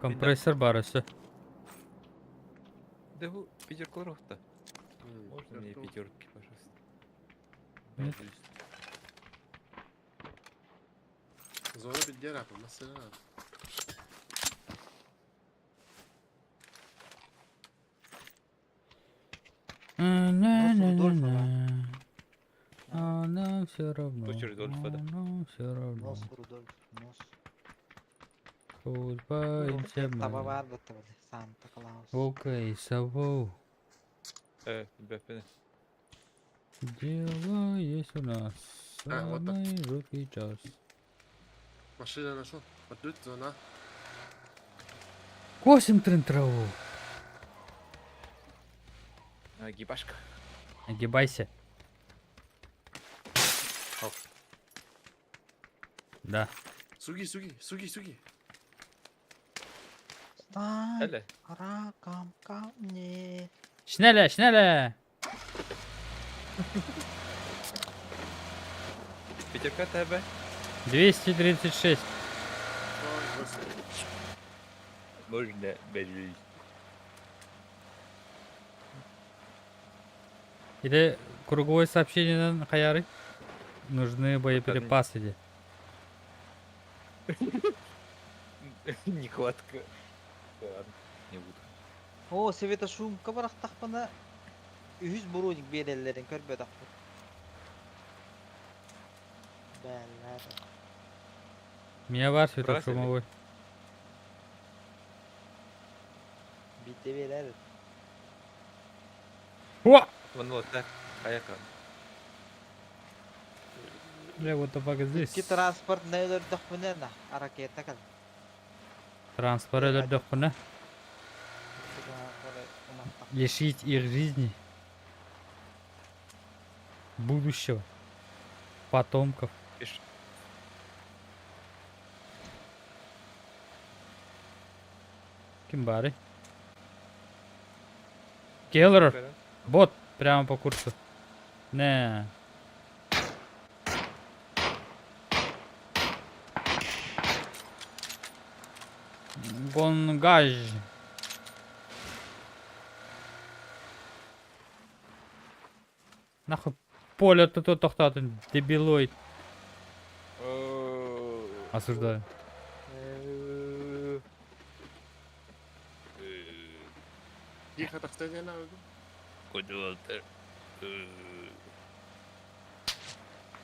Компрессор бар өсі. Да бу пятерка рохта. Можно мне пятерки, пожалуйста? Нет. Зона bir diğer yapı. Mesela. Рудольфа, А нам все равно. Дочь Рудольфа, да. а Нам все равно. Нос Рудольф, нос. Хоть боимся Таба мы. бар да таба. Санта Клаус. Волка и сову. Бәпені. Дело есть у нас. А, вот так. Самый жуткий час. Машина нашел. Вот тут зона. Косим трын траву. А, гибашка. Нагибайся. Ау. Да. Суги, суги, суги, суги. Стань Әлі. раком ко мне. Шнеля, шнеля. Пятерка ТБ. 236. Ой, господи. Можно бежить. Или круговое сообщение на Хаяры? Нужны боеприпасы. де. Нехватка. Ладно, не буду. О, светошумка барахтахпана. Үһүс буруник береллерин көрбөтөхпүт. Бәлләр. Меня бар светошумовой. Бите берер. О! Вон вот так. Аяка. Бля, what the fuck is this? Ки транспорт нөйлөрдөхпүнэ на ракета кал. Транспорт өлөрдөхпүнэ. Лишить их жизни. Будущего. Потомков. Пиш. Ким баарый? Келлер. Бот. Прямо по курсу. Не. Гонгаж. Нахуй поле тут тохтатын, дебилоид. Осуждаю. Тихо, так стоять надо.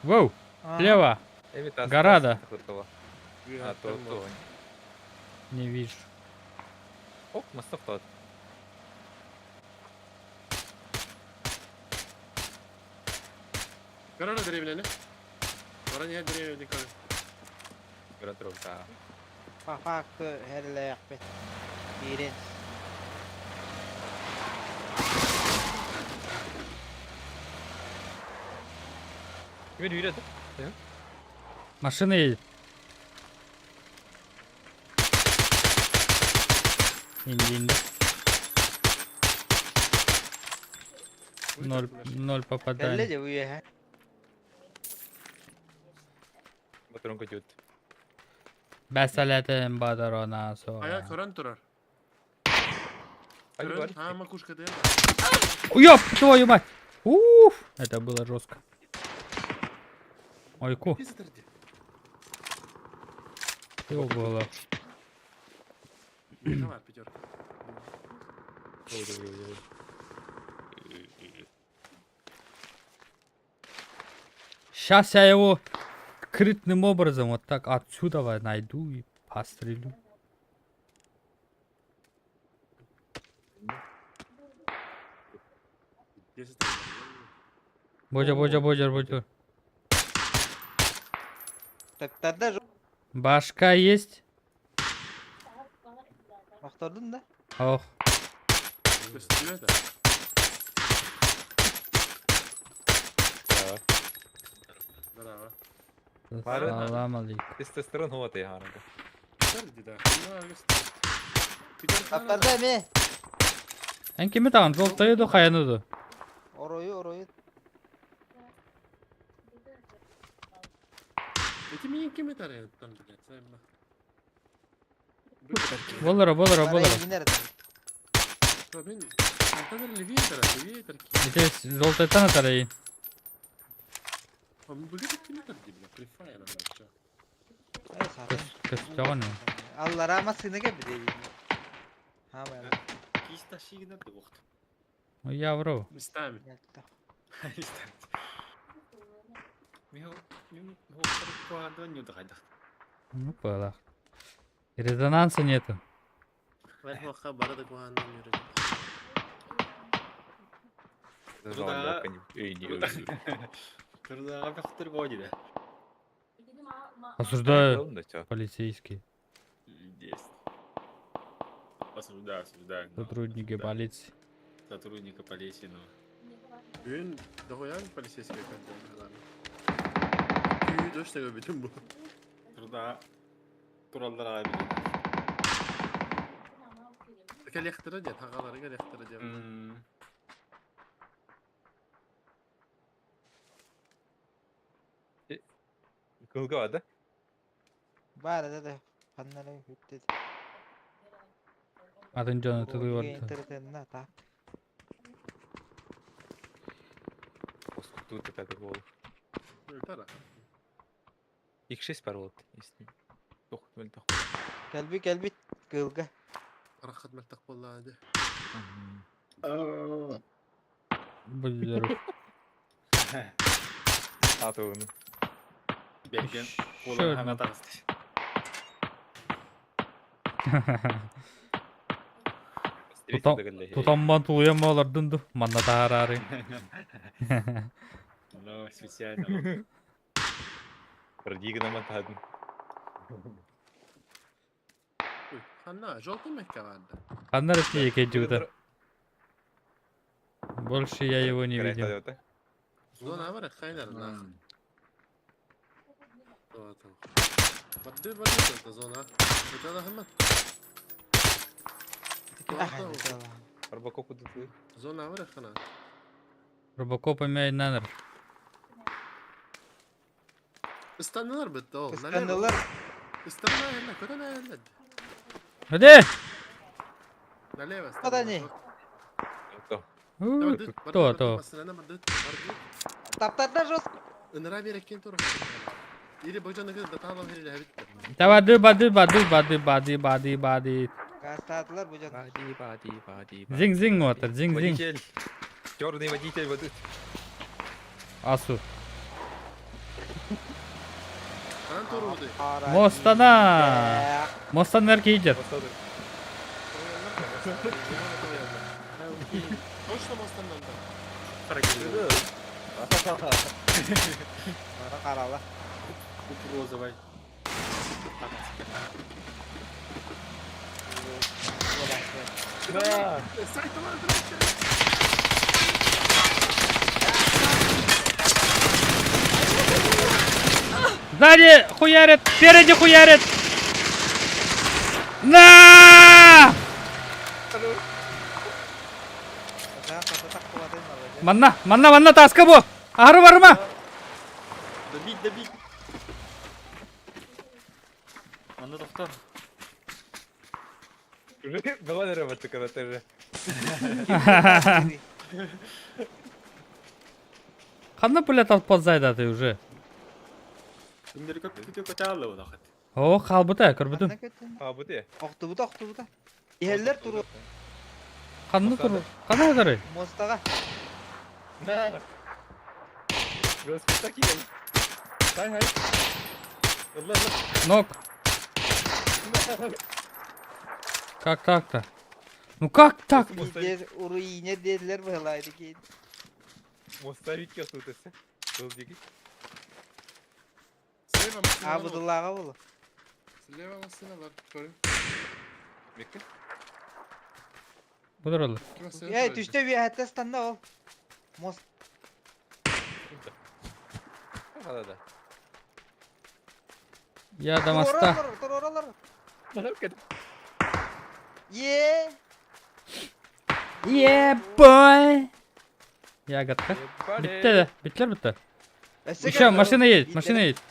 Воу, слева. Гора, да. А, то, то. Не вижу. Оп, мастав Көрөр древляны. Бара не древляны көрөр. Көрөн турар. Папак херлээхпит. Киирин. Ким үйрөдү? Машина едет. Инди, инди. Ноль, ноль Кэллэ попаданий. дьэ үөһэ. Батырын көтөт. Бәсәләтен бадарона со. Ая көрөн турар. Ай, Көрөн, бар. а макушка да. Ёп, твою мать! Уф, это было жестко. Ой, ку, его было. Давай, пятерка. Сейчас я его скрытным образом вот так отсюда найду и пострелю. Бодя, бодя, бодя, бодя. Таптарда Башка есть? Охтордун да. Ох, Көстүбөт. Здорово. салам алейкум. Тестостерон хоты харага. Да. Таптарда эме. Эн кими тагын жолтайы ду хаяны ду. Орою орою. Эти меня кем это там, блядь, сами. Болора, болора, болора. Инер. Мен Антон левее левее Здесь жолтайтан атарай. А мы были кем это бля, Free Fire, вообще. Көстөгөн. Аллара масыны кебди. Ха бай. Явро. Местами. Ну, пала. Резонанса нету. Осуждаю полицейские. Осуждаю, осуждаю. но Сотрудники осуждаю. полиции. Сотрудника полиции, но... Бүгүн дохуян полицейский контроль. Күү дөш теге бүтүн бу. Труда... Туралдар abi. Коллектора дет, агалары коллектора дет. Кылга да? Бар да да. Ханнары хүттет. Атын жона тылы барды. Интернетна так. Тут это бол. Тара. X6 бар болот. Если. Тох, мөлтөх. Кэлби кэлби кылга. Рахат мөлтөх боллады. Будь здоров. Атуын. Берген Еще колун одна. хана тагысты. Тутамман тулуям олардын ду. Манна таарары. Ну, специально. Парадигма тадын. Ой, ханна, желтый мекке барды. Ханна Россия кеджута. Больше я его не видел. Зона бар, хайнар, нах. Барды барды это зона. Это да хама. Робокоп кудуту. Зона бар хана. Робокоп эмэ наныр. Ыстаннылар бытта ол. Ыстаннылар. Ыстанна элле, көтөн элле. Hadi! Налево. Куда не? То, то. Таптарда жестко. Ынра береккен тур. Или божаныгы даталам хериле битти. Давай, бады, бады, бады, бады, бады, бады, бады. Гастадылар бу жан. Бади, бади, бади. Зинг-зинг мотор, зинг-зинг. Водитель. Черный водитель воды. Асу. Канан туруду. Мостана! Мостан мерке идет. Точно мостандан да. Бара карала. Розовый. Да. Сзади хуярит, спереди хуярит. На! Манна, манна, манна таска бу. Ары барма. Добить, добить. Манна доктор. Уже была работа, когда ты же. Ханна пулят отползай да ты уже. Күндері көп күтіп көте алды олақыт. О, қалбыта, көрбүтүм. А, бу те. Охтубута, охтубута. Иһэллэр туру Ханна тур. Ханна туры. мостага. На. Велосипед киел. Хай, хай. Алла, алла. Нок. Как так-то? Ну как так? Биир уруйне диэллэр быһылайды кейин. Мостовик кесутысы. Был диги. Слева машина. А будулаага болу. Слева машина бар. Көрүн. Мекке. Будуралы. Эй, түштө биэхэтте станна ол. Мост Да, да. Я до моста. Туроралар, туроралар. Е! Yeah, boy. Ягодка. Битте да. Битлер битте. Еще машина едет, машина едет.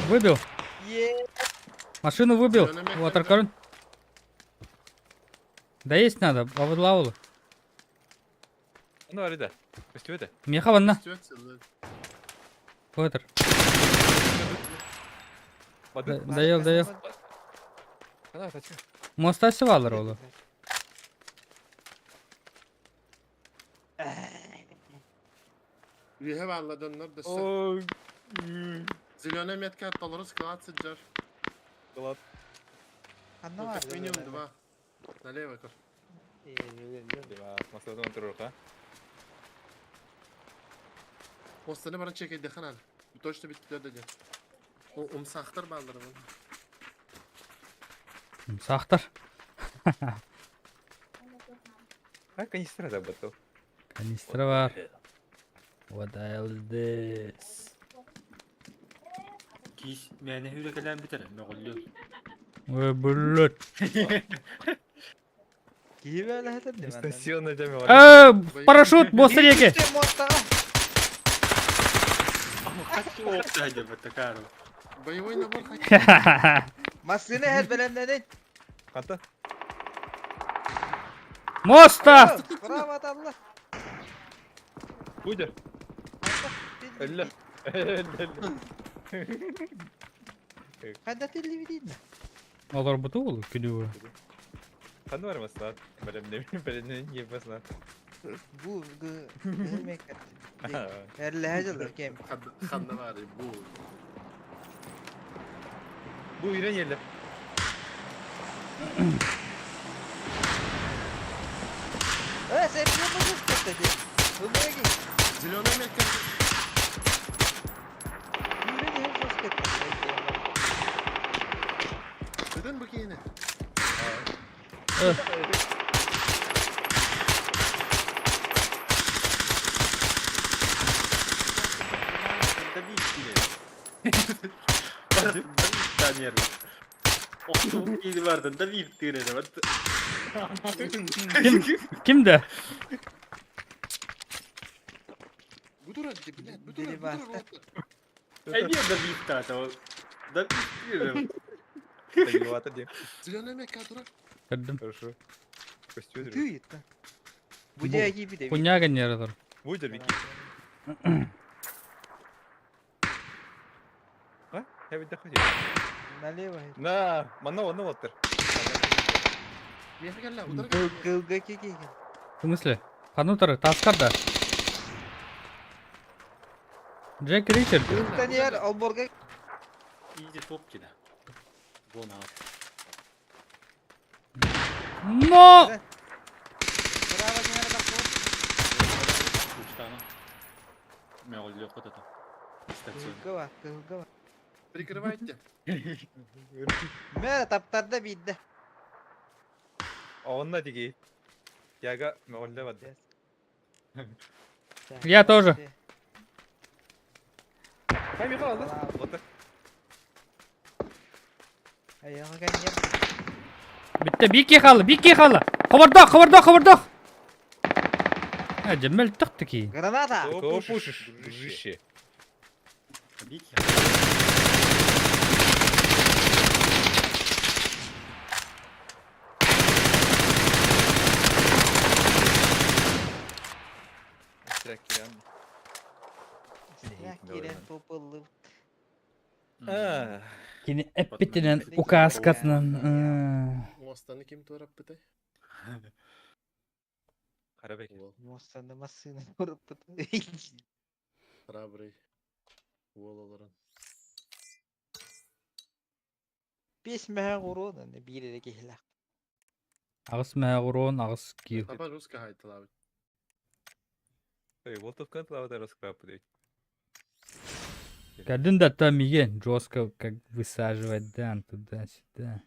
Выбил. Е! Машину выбил. Вот, Аркарун. Да есть надо, повыдлавлу. Ну, арида. Көстүбөтө. Меха ванна. Фотор. Доел, доел. Ана, тачы. Моста сывалар олу. Үйе барла доннор дөссө. Ой. Зеленая метка толору склад сыджар. Склад. Ханна Ну, бар. как минимум два. Налево көр. Мостовдон турур, ха. Мостаны баран чекейди ханан. Точно биттилер деди. Умсахтар баалары бу. Сахтар. А канистра да баттал. Канистра бар. What the hell is this? Кис мәне хүрекелен битер. Мөғілі. Ой, блядь. Киһи бээлэхэтэр дим. Дистанционно жаме. Парашют, мост реки. Мостага. Оқты деп такару. Боевой набор хай. Машина хэд бэлэмнэнин. Канта? Моста! Браво талла. Будер. Элле. Элле. Ханда телевидение. Олар буту болу, күнү. Ханна бар масла. Белемне, белемне не басла. Бу гы мекет. Эрлэхэ жылы кем. Ханна бар бу. Бу үйрен еле. Э, сен не можешь кетти. Өмөги. Зеленая метка. Үйрен хэд жос кетти. Neden bu kiyine? Танер. Охтубут киһи бардын да биир эрэ бат. Ким, ким да? Бу турар, блядь, бу турар, бу турар. Эмиэ да биир таата. Да биир. Тайгылата диэн. Зеленый мекка турар. Көрдүм. Хорошо. Костюм. Ты это. Бу дьэ киипит эбит. Куньяга нердер. Будь Вики. А? Я ведь доходил. Налево. На, манна онно оттыр. Миэхэ кэллэ, утары кэллэ. Кылга кики. В смысле? Ханутары, таскар да. Джек Ричард. Кылтанер, олборга Иди топ кида. Вон ал. Но! Браво, не надо Уштана. Меолле вот это. Статью. Кылга кылга. Прикрывайте. Мэ таптарда бидде. Онна диги. Яга меолле бады. Я тоже. Хай Михаил, да? Вот так. Аяга каньер. Битте бики халы, бики халы. Хабардах, хабардах, хабардах. Ә, тахтыки. Граната! Кого пушишь, дружище? Бики. Кирен топылы. А, Кини эппитинен указкатынан. Мостаны ким тураппытай? Харабек. Уол, Мостаны машина көрүп храбрый. Уол олорон. Бес мә урон, бир эле киһилэх. Агыс мә урон, агыс кил. Таба русска хайталабыт. Эй, вот тут контлава раскрап дей. Кадын да там миген жестко как высаживать дан туда-сюда.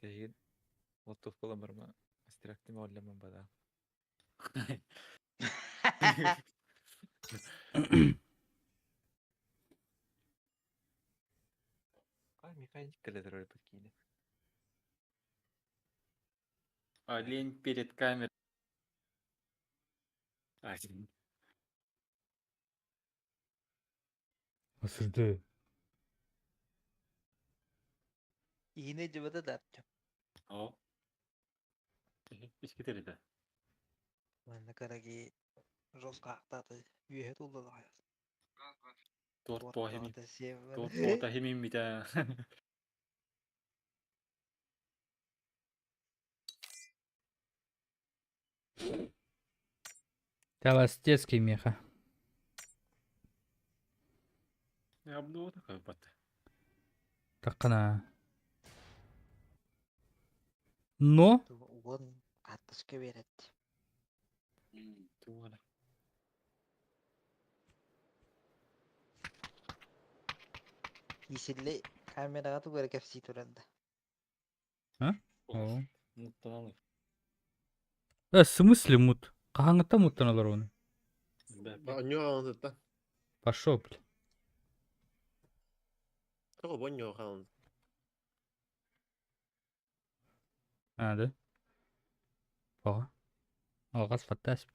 Дегин. Вот тут кыламырма. Астракты меолле бада. А, механик роль подкине. Олень перед камерой. Один. Осуждаю. Ине жыбыда да. О. Искитер Манна караги жестко актаты. Үйе тулды да. Торт по хими. Торт по хими мита. Холостецкий меха. Я буду такой бат. Такана. Но Угон карточка берет. Туара. Исилле камерага тугара кепси туранда. О. Муттаналы. Э, в смысле мут? Кахаңыта муттаналар оны. Да. Оньо хаалан Пошел, бля. Того боньо хаалан. А, да? Ага. Алгас фаттас.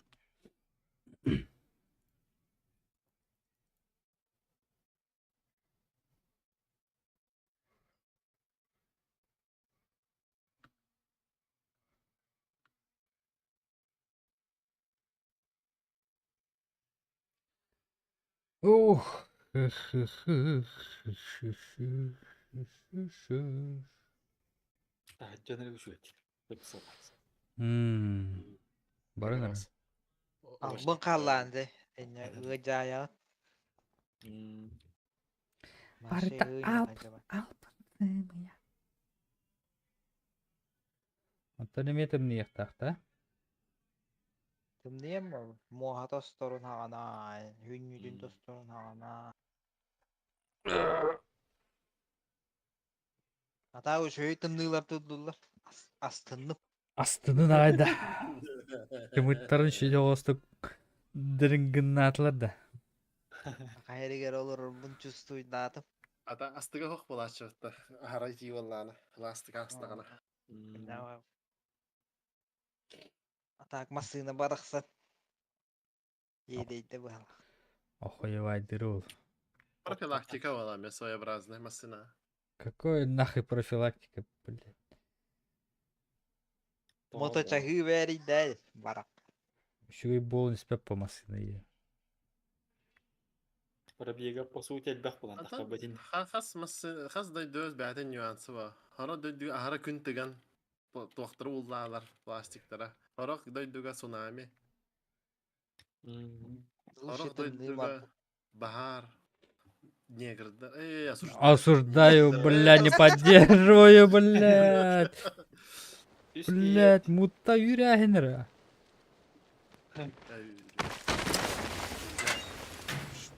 Ух. Мм. Барына. Албын қалланды. Эне ыжая. Барыта алп. Алп. Оттон эме тымныйыктаах Тымныйым муаха тосторун хагана, хүннүдүн тосторун хагана. Ата үшөй тымныйлар тудулар. Астыннып. Астынын агайда. Кымыттарын шөйдө дырынгыннаатылар да. Кайрыгер олор бун чувствуйдаатым. Ата астыга хох булааччыбыттар. Аһара итии буоллаҕына, ылаастык аастаҕына. А так массыына барахсан. Иэдэйдэ быһалаах. Охуевайдыр ол. Профилактика была, мне своеобразная машина. Какой нахуй профилактика, блядь. Моточаһыы бээрийдээ барах. Үчүгэй буолан испэт по массыына Пробега по сути элбэх булан тахсабытын. Хас массы хас дойду бэйэтин нюансы бар. Хара дойду аһара күн тыган туохтары ууллаалар пластиктара. Сорох дойдуга цунами. Сорох дойдуга баһаар. Негрдар. Эй, осуждаю. Осуждаю, бля, не поддерживаю, блядь. Блядь, мутта үрээһин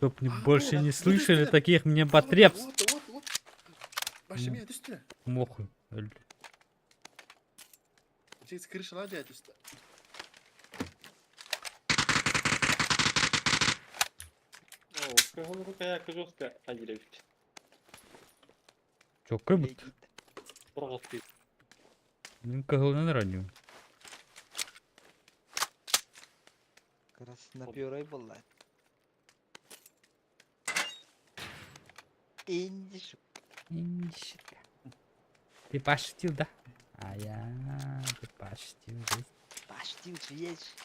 Чтоб не больше не слышали таких мне потребств. Башымия түстү. Мохуй. Через крышала дядя түстү. О, каяк жестко айребит. Чоккой бут. Бұрғат Мин кыһылынан раню. Красноперой была. Индиш. Индиш. Ты пошутил, да? А я... Ты пошутил, да? Пошутил, есть.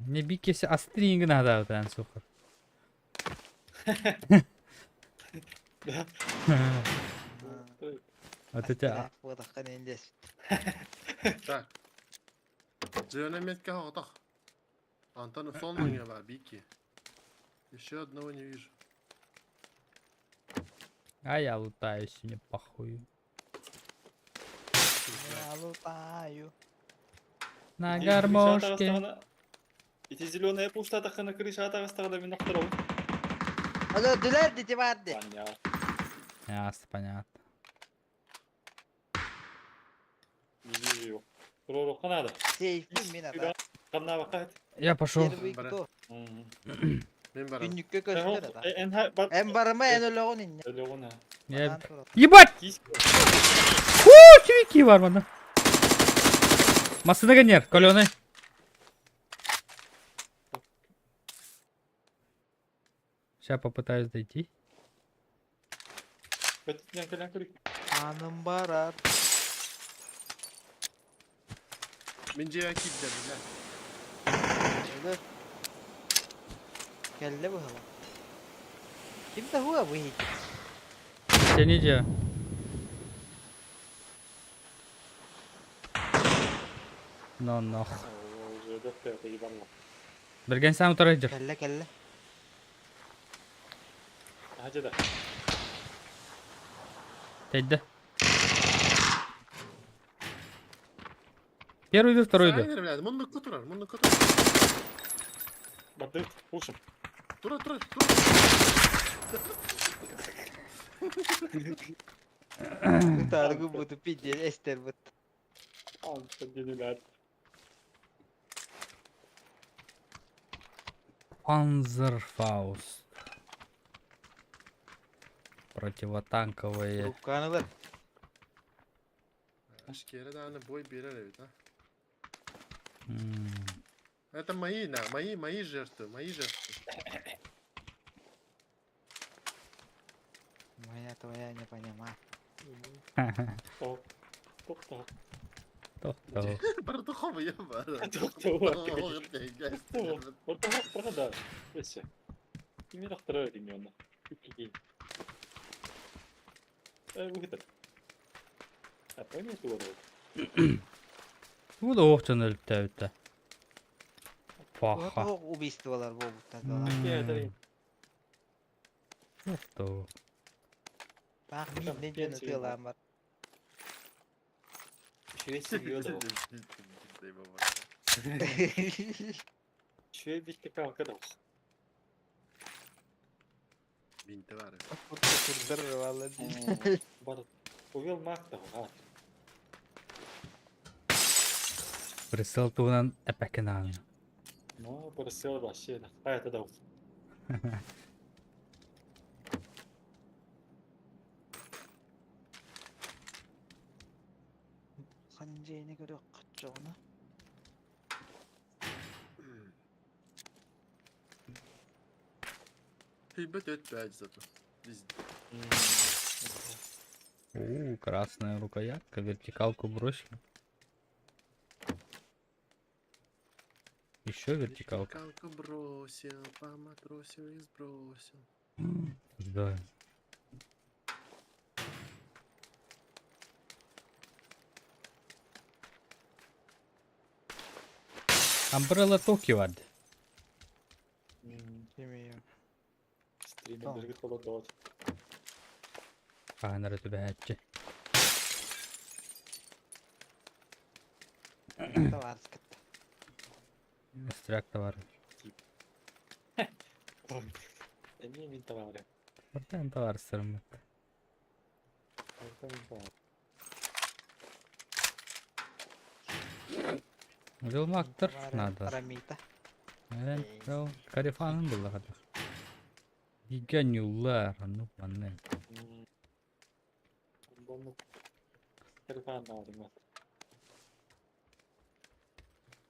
Не бикесе астринг надо вот сухар. Да. Вот это... Так. Зеленая метка готов. Антон сон у него, бики. Еще одного не вижу. А я лутаюсь, мне похую. Я лутаю. На гармошке. Ити зеленая пушта тахына крыша атагастагына мен охторобун. Алло, дүлэр дити барды. Понятно. Ясно, понятно. Не вижу его. Пророк надо. Сейф мин ата. Канна бакат. Я пошел. Первый кто? Мен барам. Күннүккө көстөр ата. Эн ха бар. Эн барыма эн өлөҕүн инне. Өлөгүн. Я... Ебать! Фу, чевики бар манда. Массына генер, каленый. Сейчас попытаюсь дойти. Аным барар. Мен жея кип дедим, Өлөр. Кэллэ быһыла. Ким да хуа бу иһит? Сени же. Но нох. Берген сам турайдыр. Кэллэ кэллэ. Хажада. Тейді. Первый иду, второй иду. Айнер, блядь, муннукка турар, муннукка турар. Бардык, пушим. Тура, тура, тура. Таргы буту пиздец эстер бут. Антон Панзерфауст. Противотанковые. Рукканылар. Ашкере дааны бой берер эбит, а. Это мои, на, мои, мои жертвы, мои жертвы. Моя твоя не понимаю. Тоқ. Тоқ. Тоқ-тоқ. Бардухова я бар. Тоқ-тоқ. Ортоға да. Өсі. Кимер ақтыра дейм оны. Э, бұл А пойми туғады. Бу да оқтан өліпті өтті. Паха. Убийстволар болбуттар. Тоқ-тоқ. Бах мин не жөні тыйлаам бар. Швей битке калка да. Бинті бар. Курдар валла. Бар. Увел мак да. Прицел туғынан әпәкен ағын. Ну, просил вообще, а это да. Ханжейни көрүөх хаччоҕуна. Хүйбет өт бәж зато. Везде. У, красная рукоятка, вертикалку бросил. Еще вертикалка. Вертикалку бросил, поматросил и сбросил. Да. Umbrella Tokyo vardı. Кимием. Стримердерге толодот. Хаһан түбэһээччи. Товарыс кытта. Страк товар. Эмиэ мин товары. Бартан товарыстарым. Орта мин товары. Вилмактар надо. Арамита. Мен Карифанын булла хата. Гиганюлар, ну панне. Бонну телефон наадым.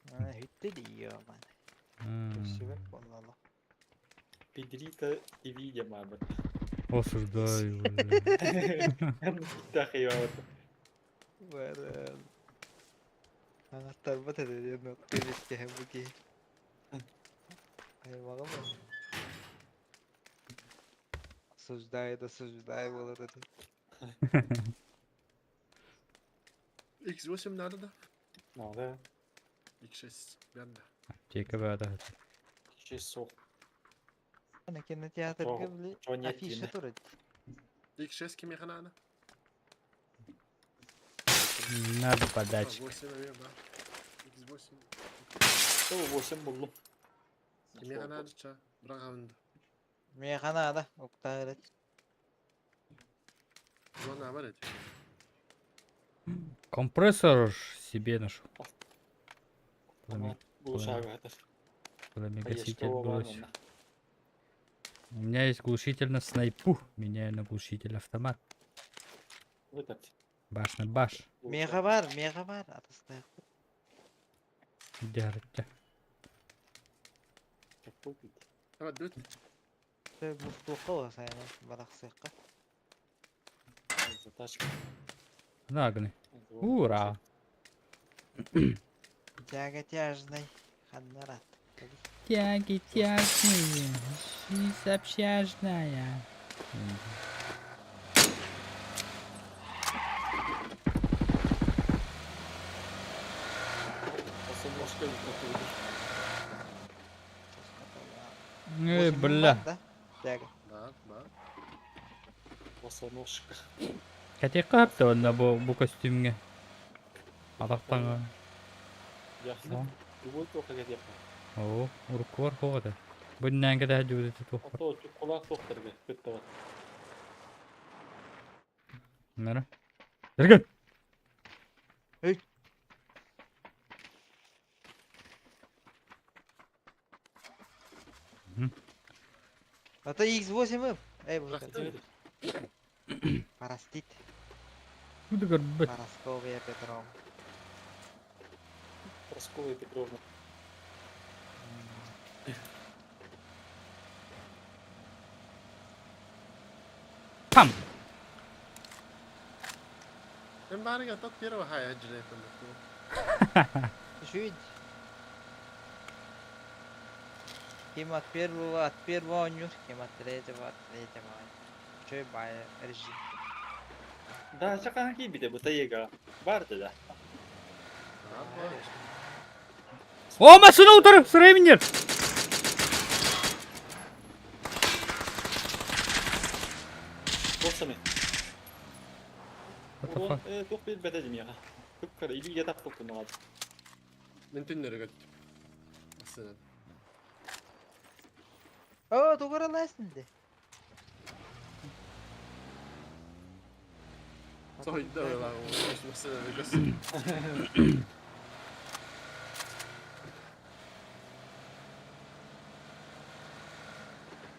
Хүтте диё ман. Көссүбэт буолла. Педрита ТВ демабыт. Осуждаю. Тахиёт. Баран. Аңаттарбат этэ диэн кэбистэһэ бу киһи. Аймаҕым. Осуждаю да осуждаю буолар этэ. X8 надо да? Надо. X6 бәрді. Аптека бада. Часов. Ана кинотеатрга били Чего нет афиша дина. турар. X6 кимиэхэ наада? Надо подачка. 8 эмиэ бар. X8. Что 8 буллум. Кимиэхэ наада ча? Быраҕабын да. Миэхэ наада уктаарыт. Зона бар эти. Компрессор себе нашел. Улучшаю это. Пламегаситель бросил. У меня есть глушитель на снайпу. Меняю на глушитель автомат. Этот. Баш на баш. Миэхэ бар, миэхэ бар. Атастаах. Дяртя. Давай, дүт. Мустуохха сайна барахсыахха. Затачка. Нагны. Ура! Тяга тяжный. Ханнарат. Тяги тяжные, жизнь общажная. Эй, бля. Тяга. Бар, бар. Босоножка. Кати капты онна бу бу костюмге. Атақтаңа. Яхны. Любой тоха кетеп. О, уруккуар хоғады. Бұннан кеде жуды тух. Ото кулак тохтарга көттө. Нара. Эрген. Эй. Ата X8 Эй, бу. Парастит. Куда көрбөт? Парасковья Петровна. Прасковья Петровна. Пам! Мен баарыга тот первого хая джилетом. Жуть. Кем от первого нюр, кем от третьего, от третьего. Чой бай режим. Да, чакан кийбите бу таега. Барды да. О, машина утыр! Сырайминер! Босами. What the fuck? Э, тух бил бетедим я. Көпкөр илиге таптык тунгад. Мен түннері көттім. Астынан. О, тугара ласынды. Сойда ыла, машинаны көс.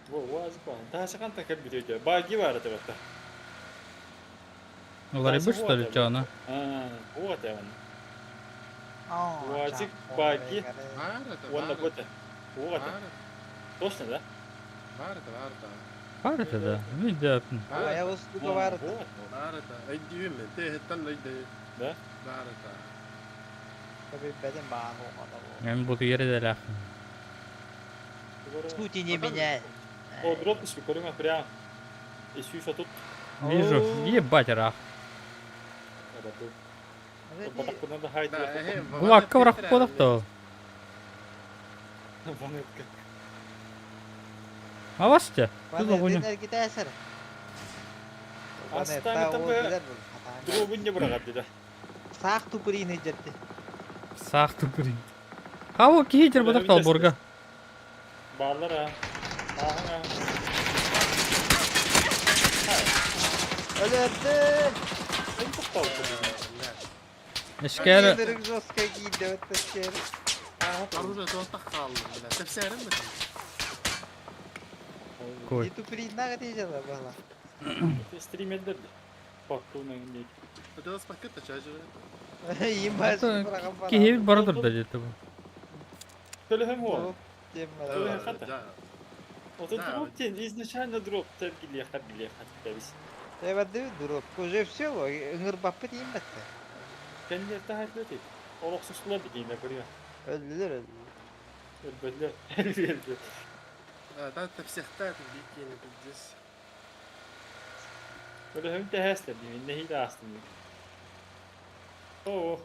Во, УАЗ бар. Таһасы хантан кэлбит өйдө. Баги бар это бетта. Уларыйбыт что ли чоно? А, вот он. УАЗик, баги. Бар это, Уонна бар. бота. Вот. Бар, Точно, да? бар это, бар это. Бар это да. Мен да. Бар Я это, услуга бар. Вот. бар это. Өйдүүм мен, тыһыттан өйдүү. Да? Бар это. Беден баар болмады. Мен бу yere de laf. Сути не меняй. О, дроп түспүт, көрүҥ прям. Исүү тут. Вижу. Ебать рах. Батаккунан да хайт. Да, э, Кулакка врах кодакты. Ванетка. А вас те? Ванеттен эргитәсер. Астан там Дробун не бұрағады деді. Сақ тупырины жетті. Сақ тупырин. Кого кихитер бодак талборга? Баллар а. Ага. Өлөрдү. Сен тоқталды. Эшкер Өлөрүк жестко кийди өттөскер. Оружие тоқтақ қалды, бля. Тепсәрім бі? кой. Тупырина гатижала бала. Стримердер. Бактуның не. Это спакет чажы. Имаш Кихи барадыр да деді бу. Төлөһөм ол. Теммелер. Хата. Ото дроп тен изначально дроп тергиле хабиле хаттабис. Эбәдде дроп. Уже все, ыңыр баппы дейм бәтте. Кендер тахат өтет. Олоқсыз дегенде көрüyor. Өлдүлөр өлдүлөр. Өлбөдлөр. Өлбөдлөр. Да, тепсехта бикини пиздец. Төлөһөм тәһәслер дейм. Нехи астым. О,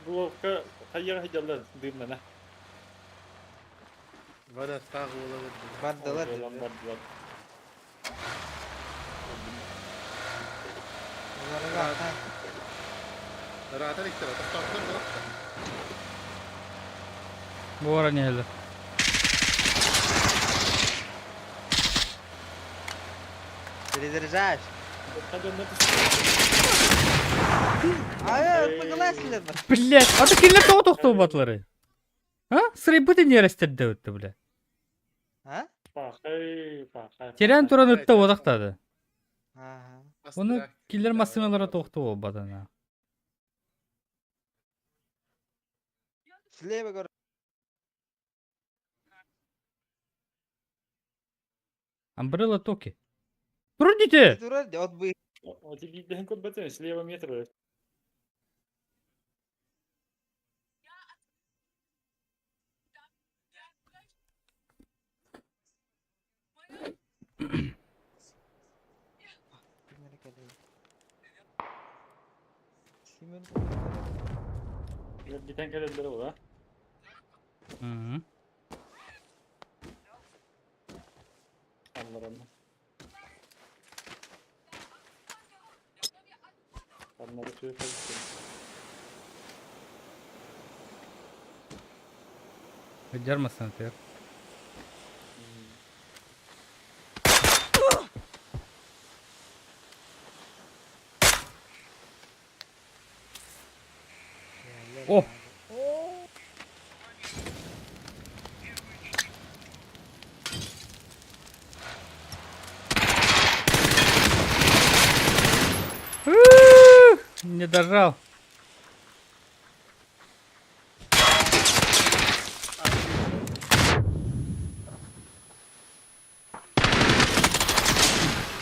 блокка хайяга хиджалlar дымнана. Вана тағы ола Бардылар. Бардылар. Уларга Раатар иктер, тоқтақтыр бұл. Бу ара не Перезаряжаешь. Ай, пыгыласылар. Блять, а ты киллер тоғы тоқтау батлары. А? Сырай не рестерді өтті, бля. А? Пахай, пахай. Терен туран өтті одақтады. Ага. Оны киллер массыналара тоқтау бадана. Слева гор. Амбрелла токи. Трудите! Турар, от бы. О, тебе код бетен, слева метр. Giden kelediler o da. Hı. Allah Allah. Onları suyu koyuyor. Жармасын тер. О! Не дожал.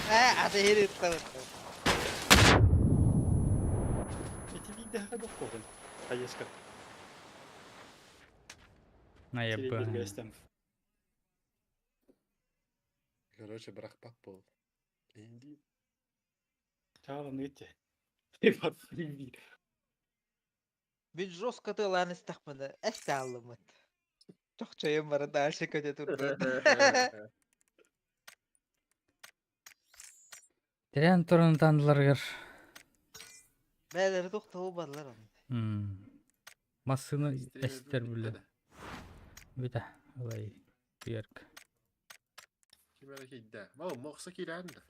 А, аты хери тавыт. Эти видео ходок коғын. Хаешка. На ебать. Короче, бірақ пап бол. Инди. Чағын өте. Ебать. Бин жестко тылан истахманы. Эсте алымыт. Çok чайым бар дальше көтө турду. Терен туран тандыларгар. Бәлер тоқтау барлар оны. Массыны эстер биле. Бите. Алай. Берк. Кимere кейді. Мау, моқса кейләнді.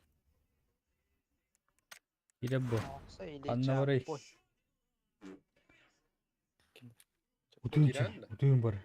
Иле бу. Анна барай. Утуун Кирәнді. Утуун бар.